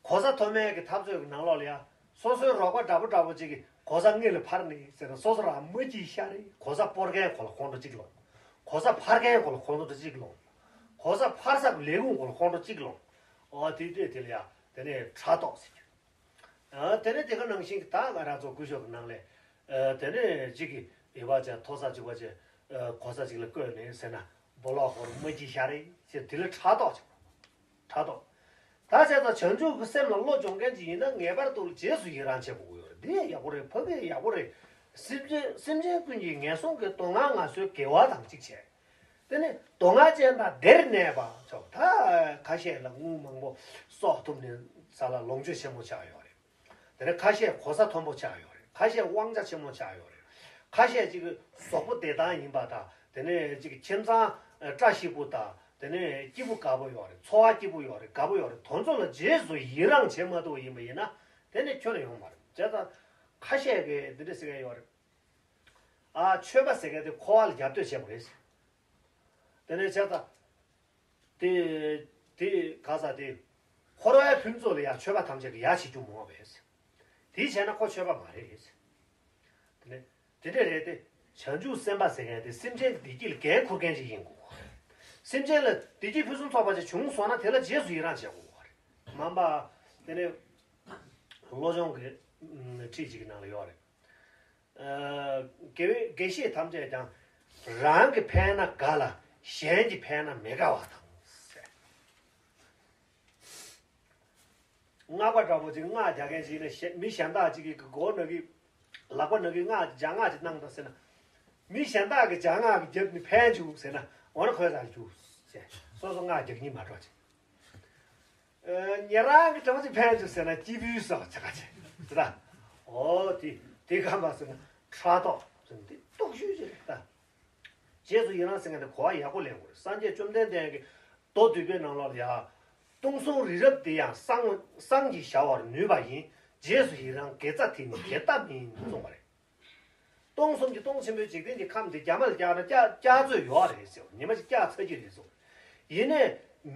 གོ་ས་མཐོ་དམན་གྱི་འཐབ་རྩོད་ཀྱི་ནང་ལོགས་ལ་ཡ། སོ་སོའི་རོགས་པ་འདྲ་པོ་འདྲ་པོ་ཅིག་གིས་གོ་ས་དངུལ་ལ་འཕར་ནས་ཟེར་ན། སོ་སོ་རང་དམའ་སྐྱེས་ཤ་རེ། གོ་ས་སྤོར་མཁན་ཁོ་ལ་ཁོང་ཁྲོ་གཅིག་ལངས། གོ་ས་འཕར་མཁན་ཁོ་ལ་ཁོང་ཁྲོ་གཅིག་ལངས། གོ་ས་འཕར་ས་གི་ལས་ཁུངས་ཁོ་ལ་ཁོང་ཁྲོ་གཅིག་ལངས། ཨོ་དེ་དེ་དེ་ལ་ཡ་དེ་ནས་ཕྲག་དོག་ཟེར་རྒྱུ། ཨ། དེ་ནས་དེ་ག་ནང་བཞིན་གྱི་ད་ང་རང་ཚོ་སྐུ་ཞབས་ཀྱི་ནང་ལས། ཨ། དེ་ནས་གཅིག་གིས་ཡོད་པ་ཅིག་མཐོ་ས་གཅིག་པ་ཅིག་ཨ། གོ་ས་གཅིག་ལ་བསྐོས་ནས་ཟེར་ན། སྦོ་ལོག་ཁོ་རང་དམའ་སྐྱེས་ཤ་རེ་ཟེར། དེ་ལ་ཕྲག་དོག་ཅིག་ཕྲག་དོག་ད་བྱས་ཙང་བྱང་ཆུབ་ཀྱི་སེམས་ལ་བློ་སྦྱོང་མཁན་ཅིག་ཡིན་ན་ངེས་པར་དུ་རྗེས་སུ་ཡི་རང་བྱེད་དགོས་ཀྱི་ཡོད་རེད། འདི་ཡག་པོ་རེད། ཕ་གི་ཡག་པོ་རེད། སེམས་ཅན་སེམས་ཅན་ཀུན་གྱི་ངན་སོང་གི་སྡུག་བསྔལ་ངལ་གསོའི་དགེ་བ་དང་གཅིག་བྱས། དེ་ནས་སྡུག་བསྔལ་ཅན་དང་བདེར་གནས་པ་ཆོག་ད་ཁ་ཤས་ལ་དངུལ་མང་པོ་གསོག་ཐུབ་ནས་ས་ལ་ལོངས་སྤྱོད་ཆེན་པོ་ཆགས་ཡོད་རེད། དེ་ནས་ཁ་ཤས་གོ་ས་མཐོན་པོ་ཆགས་ཡོད་རེད། ཁ་ཤས་དབང་ཆ་ཆེན་མོ་ཆགས་ཡོད་རེད། ཁ་ཤས་ཅིག་གཟུགས་པོ་བདེ་ཐང་ཡིན་པ་དང་། དེ་ནས་ཅིག་ཁྱིམ་ཚང་བཀྲ་ཤིས་པོ་དང་། དེ་ནས་སྐྱིད་པོ་དགའ་པོ་ཡོད་རེད། འཚོ་བ་སྐྱིད་པོ་ཡོད་རེད། དགའ་པོ་ཡོད་རེད། དེ་ཚོ་ལ་རྗེས་སུ་ཡི་རང་བྱེད་མ་ཐུབ་པ་ཡིན་པ་ཡིན་ན། དེ་ནི་ཁྱོན་ནས་ཡོང་མ་རེད། བྱས་ཙང་ཁ་ཤས་ཀྱིས་འདི་འདྲ་ཟེར་མཁན་ཡོད་རེད། ཨ། ཆོས་པ་ཟེར་མཁན་དེ་འཁོར་བ་ལ་རྒྱབ་གཏོད་བྱེད་པ་རེད། དེ་ནས་བྱས་ཙང་། དེ་དེ་ག་ས་དེ། འཁོར་བའི་ཕུན་ཚོགས་ལ་ཡང་ཆོས་པ་ཐམས་ཅད་ཀྱིས་ཡ་བྱེད་རྒྱུ་མང་བས། དེ་བྱས་ན་ཁོ་ཆོས་པ་མ་རེད། དེ་ནས་དེ་འདྲ་རེད་དེ། བྱང་ཆུབ་སེམས་དཔའ་ཟེར་མཁན་དེ་སེམས་ཅན་གྱི་བདེ་སྐྱིད་ལ་འགན་འཁུར་མཁན་ཞིག་ཡིན་དགོས། སེམས་ཅན་ལ་བདེ་སྐྱིད་ཕུན་སུམ་ཚོགས་པ་ཞིག་བྱུང་སོང་ན་དེ་ལ་རྗེས་སུ་ཡི་རང་བྱེད་དགོས་པ་རེད། མ་འབའ། དེ་ནས་བློ་སྦྱོང་གི་ཁྲིད་ཅིག་གི་ནང་ལ་ཡོད་རེད། ཨ། དགེ་བའི་དགེ་བཤེས་ཐམས་ཅད་ཀྱང་། རང་གི་ཕན་ན་དགའ་ལ་གཞན་གྱི་ཕན་ན་མི་དགའ་བ་དང་། སྔགས་པ་འདྲ་པོ་ཅིག་སྔགས་རྒྱག་མཁན་ཞིག་ཡིན་ན། མི་གཞན་དག་ཅིག་གིས་མགོ་ན་གི། ལག་པ་ན་གི་སྔགས་ལྗང་སྔགས་ཅིག་གནང་དང་ཟེར་ན། མི་གཞན་དག་གིས་ལྗང་སྔགས་ཀྱི་རྒྱབ་ནས་ཕན་བྱུང་ཟེར་ན། འོ་ན་ཁོས་ཟ་རྒྱུ་ཟེར། སོ་སོ་ང་རྒྱག་ཉིན་མ་འགྲོ་ཅིག་ཨ། ཉེ་རང་གི་གྲོགས་ཅིག་ཕན་ཚུན་ཟེར་ན་སྐྱིད་པོའི་སོགས་ཆ་ག་ཆེ་ཟེར་ད། ཨོ་དེ་དེ་ག་མ་ཟེར་ན་ཕྲག་དོག་ཟེར་ན་དེ་སྟོབས་ཤུགས་ཅིག་རེད་ད། རྗེས་སུ་ཡི་རང་ཟེར་མཁན་དེ་གོ་བ་ཡག་པོ་ལེན་དགོས་རེད། སངས་རྒྱས་བཅོམ་ལྡན་འདས་ཀྱི་མདོ་སྡུད་པའི་ནང་ལོགས་ལ་ཡ། སྟོང་གསུམ་རི་རབ་འདི་ཡང་སངས་སངས་ཀྱིས་བྱ་བར་ནུས་པ་ཡིན། རྗེས་སུ་ཡི་རང་དགེ་རྩ་དེ་ནི་དགེ་ལྟ་མིན་གསུངས་པ་རེད། སྟོང་གསུམ་གྱི་སྟོང་ཆེན་པོའི་འཇིག་རྟེན་གྱི་ཁམས་འདི་རྒྱ་མ་ལ་བཀྱག་ན་བཀྱག་བཀྱག་ཚོད་ཡོད་རེད་ཟེར། ཉི་མ་ཞིག་བཀྱག་ཚར་གྱི་རེད་ཟེར། ཡིན་ནའི་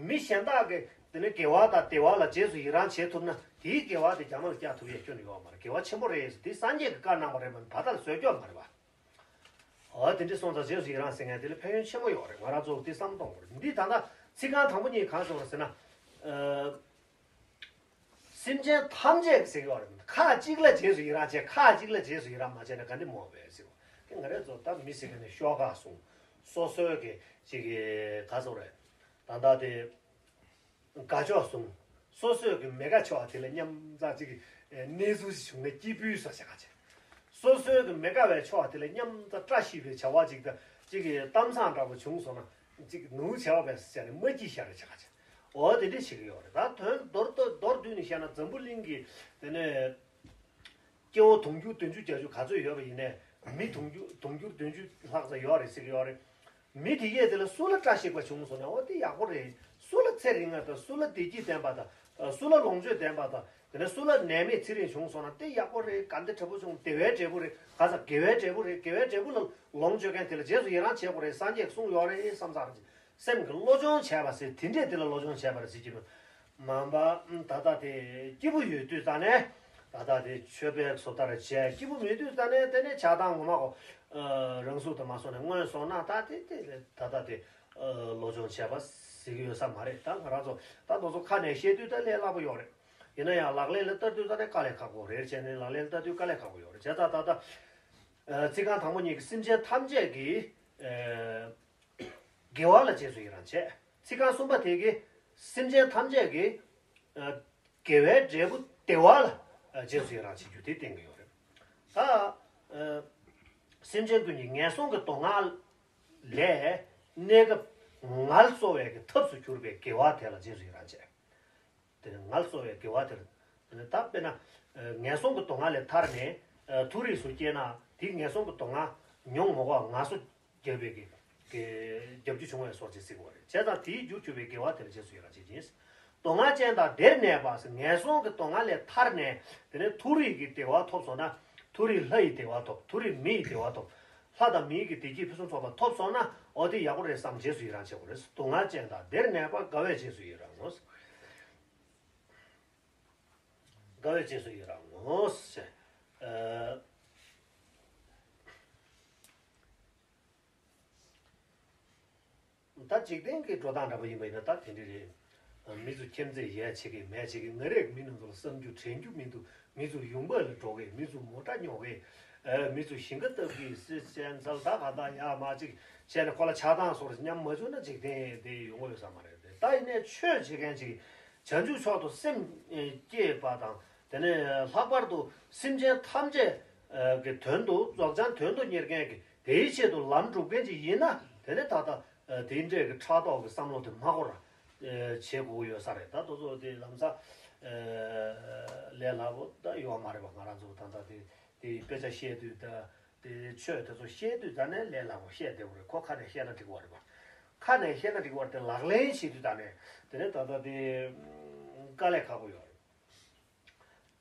མི་གཞན་དག་གིས་དེ་ནས་དགེ་བ་དང་བདེ་བ་ལ་རྗེས་སུ་ཡི་རང་བྱེད་ཐུབ་ན་དེའི་དགེ་བ་དེ་རྒྱ་མ་ལ་བཀྱག་ཐུབ་ཡས་སྐྱོན་ཡོད་མ་རེད། དགེ་བ་ཆེན་པོ་རེད་ཟེར། དེ་སངས་རྒྱས་ཀྱིས་བཀའ་གནང་བ་རེད་མ་གཏོགས་ད་ལྟ་བཟོས་སྐྱོན་མ་རེད་པ། འོ་དེ་འདྲ་སོང་ཙང་རྗེས་སུ་ཡི་རང་ཟེར་མཁན་དེ་ལ་ཕན་ཡོན་ཆེན་པོ་ཡོད་རེད། ང་རང་ཚོ་དེ་བསམ་གཏོང་དགོས་རེད། འདི་ད་ལྟ་ཚིག་རྐང་དང་པོ་གཉིས་གང་ཟེར་བ་ཟེར་ན། ཨ། སེམས་ཅན་ཐམས་ཅད་ཟེར་གྱི་ཡོད་རེད། ཁ་ཅིག་ལ་རྗེས་སུ་ཡི་རང་བྱས། ཁ་ཅིག་ལ་རྗེས་སུ་ཡི་རང་མ་བྱས་ན་ག་འདྲ་མོ་བས་ཟེར་བ། དེ་ང་རང་ཚོ་ད་མི་ཟེར་མཁན་ནི་ཤོག་ཁག་བཟུང་། སོ་སོའི་གི་ཅིག་གི་ག་ཟེར་རེད། ད་ལྟ་དེ། དགའ་ཕྱོགས་བཟུང་། སོ་སོས་ཀྱི་མི་དགའ་ཕྱོགས་དེ་ལ་མཉམ་ཚགས་གཅིག་གི་གནས་ཚུལ་ཞིག་བྱུང་ན་སྐྱིད་པོའི་བཟོ་བྱ་ག་བྱེད། སོ་སོའི་གི་མི་དགའ་བའི་ཕྱོགས་དེ་ལ་མཉམ་ཚགས་བཀྲ་ཤིས་པའི་བྱ་བ་ཅིག་དང་གཅིག་གི་གཏམ་བཟང་འདྲ་པོ་བྱུང་སོང་ན་གཅིག་ནུ་བྱ་བ་བས་བྱས་ནས་མ་སྐྱིད་ཤར་བྱ་ག་བྱེད། འོ་དེ་འདྲ་བྱེད་ཀྱི་ཡོད་རེད། ད་དོན་མདོར་མདོར་བསྡུས་ནས་བཤད་ན་འཛམ་བུ་གླིང་གི་དེ་ནས། སྐྱེ་བོ་དུང་ཕྱུར་བདུན་ཅུ་བརྒྱད་ཅུ་ག་ཚོད་ཡོད་པ་ཡིན་ནའི། མི་དུང་ཕྱུར་དུང་ཕྱུར་བདུན་ཅུ་ལྷག་ཙམ་ཡོད་རེད་ཟེར་གྱི་ཡོད་རེད། མི་དེ་གས་དེ་ལ་སུ་ལ་བཀྲ་ཤིས་པ་བྱུང་སོང་ན་འོ་དེ་ཡག་པོ་རེད། སུ་ལ་ཚེ་རིང་ང་དང་། སུ་ལ་བདེ་སྐྱིད་ལྡན་པ་དང་། སུ་ལ་ལོངས་སྤྱོད་ལྡན་པ་དང་། དེ་ནས་སུ་ལ་ནད་མེད་ཚེ་རིང་བྱུང་སོང་ན་དེ་ཡག་པོ་རེད། ག་འདྲ་དྲག་པོ་བྱུང་། བདེ་བའི་འབྲས་བུ་རེད། ག་ས་དགེ་བའི་འབྲས་བུ་རེད། དགེ་བའི་འབྲས་བུ་ལ་ལོངས་སྤྱོད་མཁན་དེ་ལ་རྗེས་སུ་ཡི་རང་བྱེད་དགོས་རེད། སངས་རྒྱས་གསུངས་ཡོད་རེད་བསམ་ཚར་རེད། སེམས་ཀྱི་བློ་སྦྱོང་བྱས་པ་ཟེར་དེ་འདྲས་དེ་ལ་བློ་སྦྱོང་བྱས་པ་རེད་ཟེར་གྱི་མེད། མ་པ་ད་ལྟ་དེ་སྐྱིད་པོ་ཡོད་དུས་ཙ་ནས་ད་ལྟ་དེ་ཆོས་པའི་བཟོ་ལྟར་བྱས། སྐྱིད་པོ་མེད་དུས་ཙ་ནས་དེ་ནས་ཆགས་སྡང་ངོ་མ་གོ་རང་གཟུགས་དང་མ་སོང་ནས་མངོན་སོང་ན་ད་དེ་དེ་ད་ལྟ་དེ་བློ་སྦྱོང་བྱས་པ་ཟེར་གྱི་ཡོད་ས་མ་རེད། ད་ང་རང་ཚོ་ད་དེ་ཚོ་ཁ་ནས་བཤད་དུས་ད་ལས་སླ་པོ་ཡོད་རེད། ཡིན་ན་ཡང་ལག་ལེན་ལ་བསྟར་དུས་ཙ་ནས་དཀའ་ལས་ཁག་པོ་རེད། བྱས་ནས་ལག་ལེན་ལ་བསྟར་དུས་དཀའ་ལས་ཁག་པོ་ཡོད་རེད། བྱས་ཙང་ད་ལྟ་ཚིག་རྐང་དང་པོ་གཉིས་ཀྱི་སེམས་ཅན་ཐམས་ཅད་ཀྱི། དགེ་བ་ལ་རྗེས་སུ་ཡི་རང་བྱེད། ཚིག་རྐང་གསུམ་པ་དེ་གིས་སེམས་ཅན་ཐམས་ཅད་ཀྱི་ཨ། དགེ་བའི་འབྲས་བུ་བདེ་བ་ལ་རྗེས་སུ་ཡི་རང་བྱེད་རྒྱུ་དེ་བསྟན་གྱི་ཡོད་རེད། ད་ཨ། སེམས་ཅན་ཀུན་གྱི་ངན་སོང་གི་སྡུག་བསྔལ་ལས་གནས་སྐབས་ངལ་གསོ་བའི་གི་ཐབས་སུ་གྱུར་པའི་དགེ་བ་དེ་ལ་རྗེས་སུ་ཡི་རང་བྱེད། དེ་ནས་ངལ་གསོ་བའི་དགེ་བ་དེར། དེ་ནས་ད་དཔེར་ན། ངན་སོང་གི་སྡུག་བསྔལ་ལས་ཐར་ནས་མཐོ་རིས་སུ་སྐྱེས་ན་དེ་ངན་སོང་གི་སྡུག་བསྔལ་མྱོང་མ་དགོས་པར་ངལ་གསོ་རྒྱབ་པའི་གི་གི་རྒྱབ་རྒྱུ་བྱུང་བའི་སོགས་ཅེས་ཟེར་གྱི་ཡོད་རེད། བྱས་ཙང་དེའི་རྒྱུར་གྱུར་པའི་དགེ་བ་དེར་རྗེས་སུ་ཡི་རང་བྱེད་ཅིང་། སྡུག་བསྔལ་ཅན་དག་བདེར་གནས་པ་ཟེར། ངན་སོང་གི་སྡུག་བསྔལ་ལས་ཐར་ནས་དེ་ནས་མཐོ་རིས་ཀྱི་བདེ་བ་ཐོབ་སོང་ན། མཐོ་རིས་ལྷ་ཡི་བདེ་བ་ཐོབ། མཐོ་རིས་མི་ཡི་བདེ་བ་ཐོབ། ལྷ་དང་མིའི་གི་བདེ་སྐྱིད་ཕུན་སུམ་ཚོགས་པ་ཐོབ་སོང་ན་འོ་དེ་ཡག་པོ་རེད་བསམ་རྗེས་སུ་ཡི་རང་བྱེད་དགོས་རེད། སྡུག་བསྔལ་ཅན་དག་བདེར་གནས་པ་དགའ་བས་རྗེས་སུ་ཡི་རང་ངོ་། དགའ་བས་རྗེས་སུ་ཡི་རང་ངོ་། ཞེས། ཨ། ད་འཇིག་རྟེན་གྱི་འགྲོ་སྟངས་འདྲ་པོ་ཡིན་པ་ཡིན་ན་ད་དེ་འདྲ་རེད། མི་ཚོ་ཁྱིམ་མཚེས་ཡས་བྱེད་ཀྱི་མེད་བྱེད་ཀྱི། ང་རའི་མི་རྣམས་ཚོ་ལ་བསམ་རྒྱུ་དྲན་རྒྱུ་མི་འདུག་མི་ཚོ་ཡུང་པ་ལ་འགྲོ་གི། མི་ཚོ་མོ་ཊ་ཉོ་གི། ཨ། མི་ཚོ་ཞིང་ཁ་བཏབ་གི། སེ་ཅན་ཚལ་ད་ག་ད་ཡ་མ་ཅིག་བྱས་ནས་ཁོ་ལ་ཆགས་སྡང་སོགས་ཉམས་མ་བཅུག་ན་འཇིག་རྟེན་དེ་ཡོང་གི་ཡོད་ས་མ་རེད། དེ་ད་ཡིན་ནའི་ཆོས་བྱེད་མཁན་ཅིག་བྱང་ཆུབ་མཆོག་ཏུ་སེམས་བསྐྱེད་པ་དང་། དེ་ནས་ལྷག་པར་དུ་སེམས་ཅན་ཐམས་ཅད་ཀྱི་དོན་དུ། རྫོགས་བྱང་དོན་དུ་གཉེར་མཁན་གྱི་དེའི་ཆེད་དུ་ལམ་སྒྲུབ་མཁན་ཅིག་ཡིན་ན། དེ་ནས་ད་ལྟ་དེ་འདྲའི་གི་ཕྲག་དོག་གི་བསམ་བློ་དེ་མ་འཁོར་བ་བྱེད་དགོས་ཀྱི་ཡོད་ས་རེད། ད་དེ་ཚོ་དེ་ལམ་སང་ལས་སླ་པོ་ད་ཡོད་མ་རེད་པ། ང་རང་ཚོ་ད་ལྟ་དེ་དེ་དཔེ་ཆ་བཤད་དུས་ད། དེ་ཆོས་དེ་ཚོ་བཤད་དུས་ད་ནས་ལས་སླ་པོ་བཤད་བསྡད་དགོས་རེད། ཁོ་ཁ་ནས་བཤད་ན་འགྲིག་གི་རེད་པ། ཁ་ནས་བཤད་ན་འགྲིག་གི་རེད། དེ་ལག་ལེན་བྱེད་དུས་ད་ནས་དེ་ནས་ད་ལྟ་དེ་དཀའ་ལས་ཁག་པོ་ཡོད་རེད།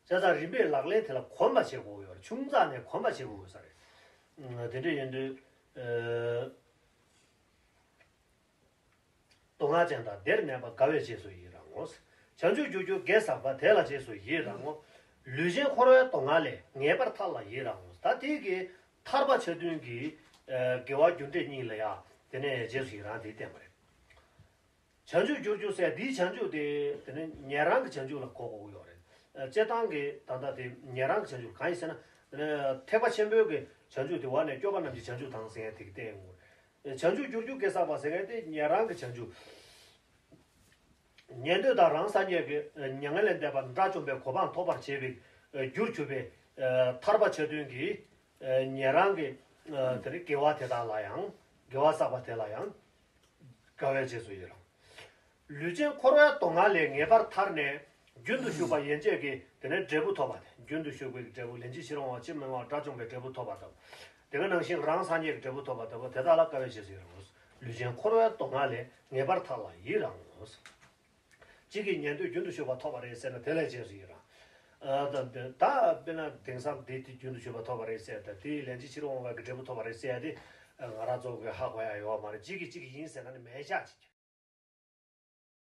བྱས་ཙང་རིམ་པས་ལག་ལེན་དེ་ལ་གོམས་པ་བྱེད་དགོས་ཡོད་རེད། ཆུང་ཙག་ནས་གོམས་པ་བྱེད་དགོས་ས་རེད། དེ་འདྲ་ཡིན་དུས། སྡུག་བསྔལ་ཅན་དག་བདེར་གནས་པ། དགའ་བས་རྗེས་སུ་ཡི་རང་ངོ་། བྱང་ཆུབ་རྒྱུར་གྱུར་དགེ་བསགས་པ། དེ་ལ་རྗེས་སུ་ཡི་རང་ངོ་། ལུས་ཅན་འཁོར་བའི་སྡུག་བསྔལ་ལས། ངེས་པར་ཐར་ལ་ཡི་རང་ངོ་། ད་དེ་གི་ཐར་པ་ཆ་མཐུན་གྱི་དགེ་བ་རྒྱུ་འབྲས་གཉིས་ལ་ཡང་དེ་ནས་རྗེས་སུ་ཡི་རང་དེ་བསྟན་པ་རེད། བྱང་ཆུབ་རྒྱུར་གྱུར་ཟེར་དེའི་བྱང་ཆུབ་དེ་དེ་ནས་ཉན་རང་གི་བྱང་ཆུབ་ལ་གོ་དགོས་ཀྱི་ཡོད་རེད། སྤྱིར་བཏང་གི་ད་ལྟ་དེ་ཉན་རང་གི་བྱང་ཆུབ་གང་ཡིན་ཟེར་ན། ཐེག་པ་ཆེན་པོའི་གི་བྱང་ཆུབ་དེ་བ་ནས་སྐྱོབ་པ་རྣམས་ཀྱི་བྱང་ཆུབ་དང་ཟེར་ཡ་དེ་གི་བསྟན་ཡོང་གི་རེད། བྱང་ཆུབ་རྒྱུར་གྱུར་དགེ་བསགས་པ་ཟེར་མཁན་དེ་ཉན་རང་གི་བྱང་ཆུབ། ཉན་ཐོས་དང་རང་སངས་རྒྱས་ཀྱི་མྱ་ངན་ལས་འདས་པ་དགྲ་བཅོམ་པའི་གོ་འཕང་ཐོབ་པར་བྱེད་པའི་རྒྱུར་གྱུར་པའི་ཐར་པ་ཆ་མཐུན་གྱི་ཉན་རང་གི་དེ་ནི་དགེ་བ་དེ་དག་ལ་ཡང་། དགེ་བ་བསགས་པ་དེ་ལ་ཡང་ དཀའ་བའི་རྗེས་སུ་ཡི་རང་། ལུས་ཅན་འཁོར་བའི་སྡུག་བསྔལ་ལས་ངེས་པར་ཐར་ནས། རྒྱུན་དུ་ཞུགས་པ་ཡན་ཆད་ཀྱི་དེ་ནས་འབྲས་བུ་ཐོབ་པ་དེ། རྒྱུན་དུ་ཞུགས་པའི་འབྲས་བུ་ལན་གཅིག་ཕྱིར་འོང་བ་ཅི་མི་སྨྲ་བ་དགྲ་བཅོམ་པའི་འབྲས་བུ་ཐོབ་པ་དང་། དེ་ག་ནང་བཞིན་རང་སངས་རྒྱས་ཀྱི་འབྲས་བུ་ཐོབ་པ་ལྟ་བུ་དེ་དག་ལ་དཀའ་བའི་རྗེས་སུ་ཡི་རང་ངོ་། ལུས་ཅན་འཁོར་བའི་སྡུག་བསྔལ་ལས་ངེས་པར་ཐར་ལ་ཡི་རང་ངོ་། གཅིག་གིས་ཉན་ཐོས་རྒྱུན་དུ་ཞུགས་པ་ཐོབ་པ་རེད་ཟེར་ན་དེ་ལས་རྗེས་སུ་ཡི་རང་། ཨ་ད་ད་དཔེར་ན་དེང་སང་དེ་དེ་རྒྱུན་དུ་ཞུགས་པ་ཐོབ་པ་རེད་ཟེར་ད་དེ་ལན་གཅིག་ཕྱིར་འོང་བའི་འབྲས་བུ་ཐོབ་པ་རེད་ཟེར་ཡ་དེ་ང་རང་ཚོ་གི་ཧ་གོ་ཡ་ཡོད་མ་རེད། གཅིག་གིས་གཅིག་གིས་ཡིན་ཟེར་ན་ནི་མེད་ཤག་ཅིག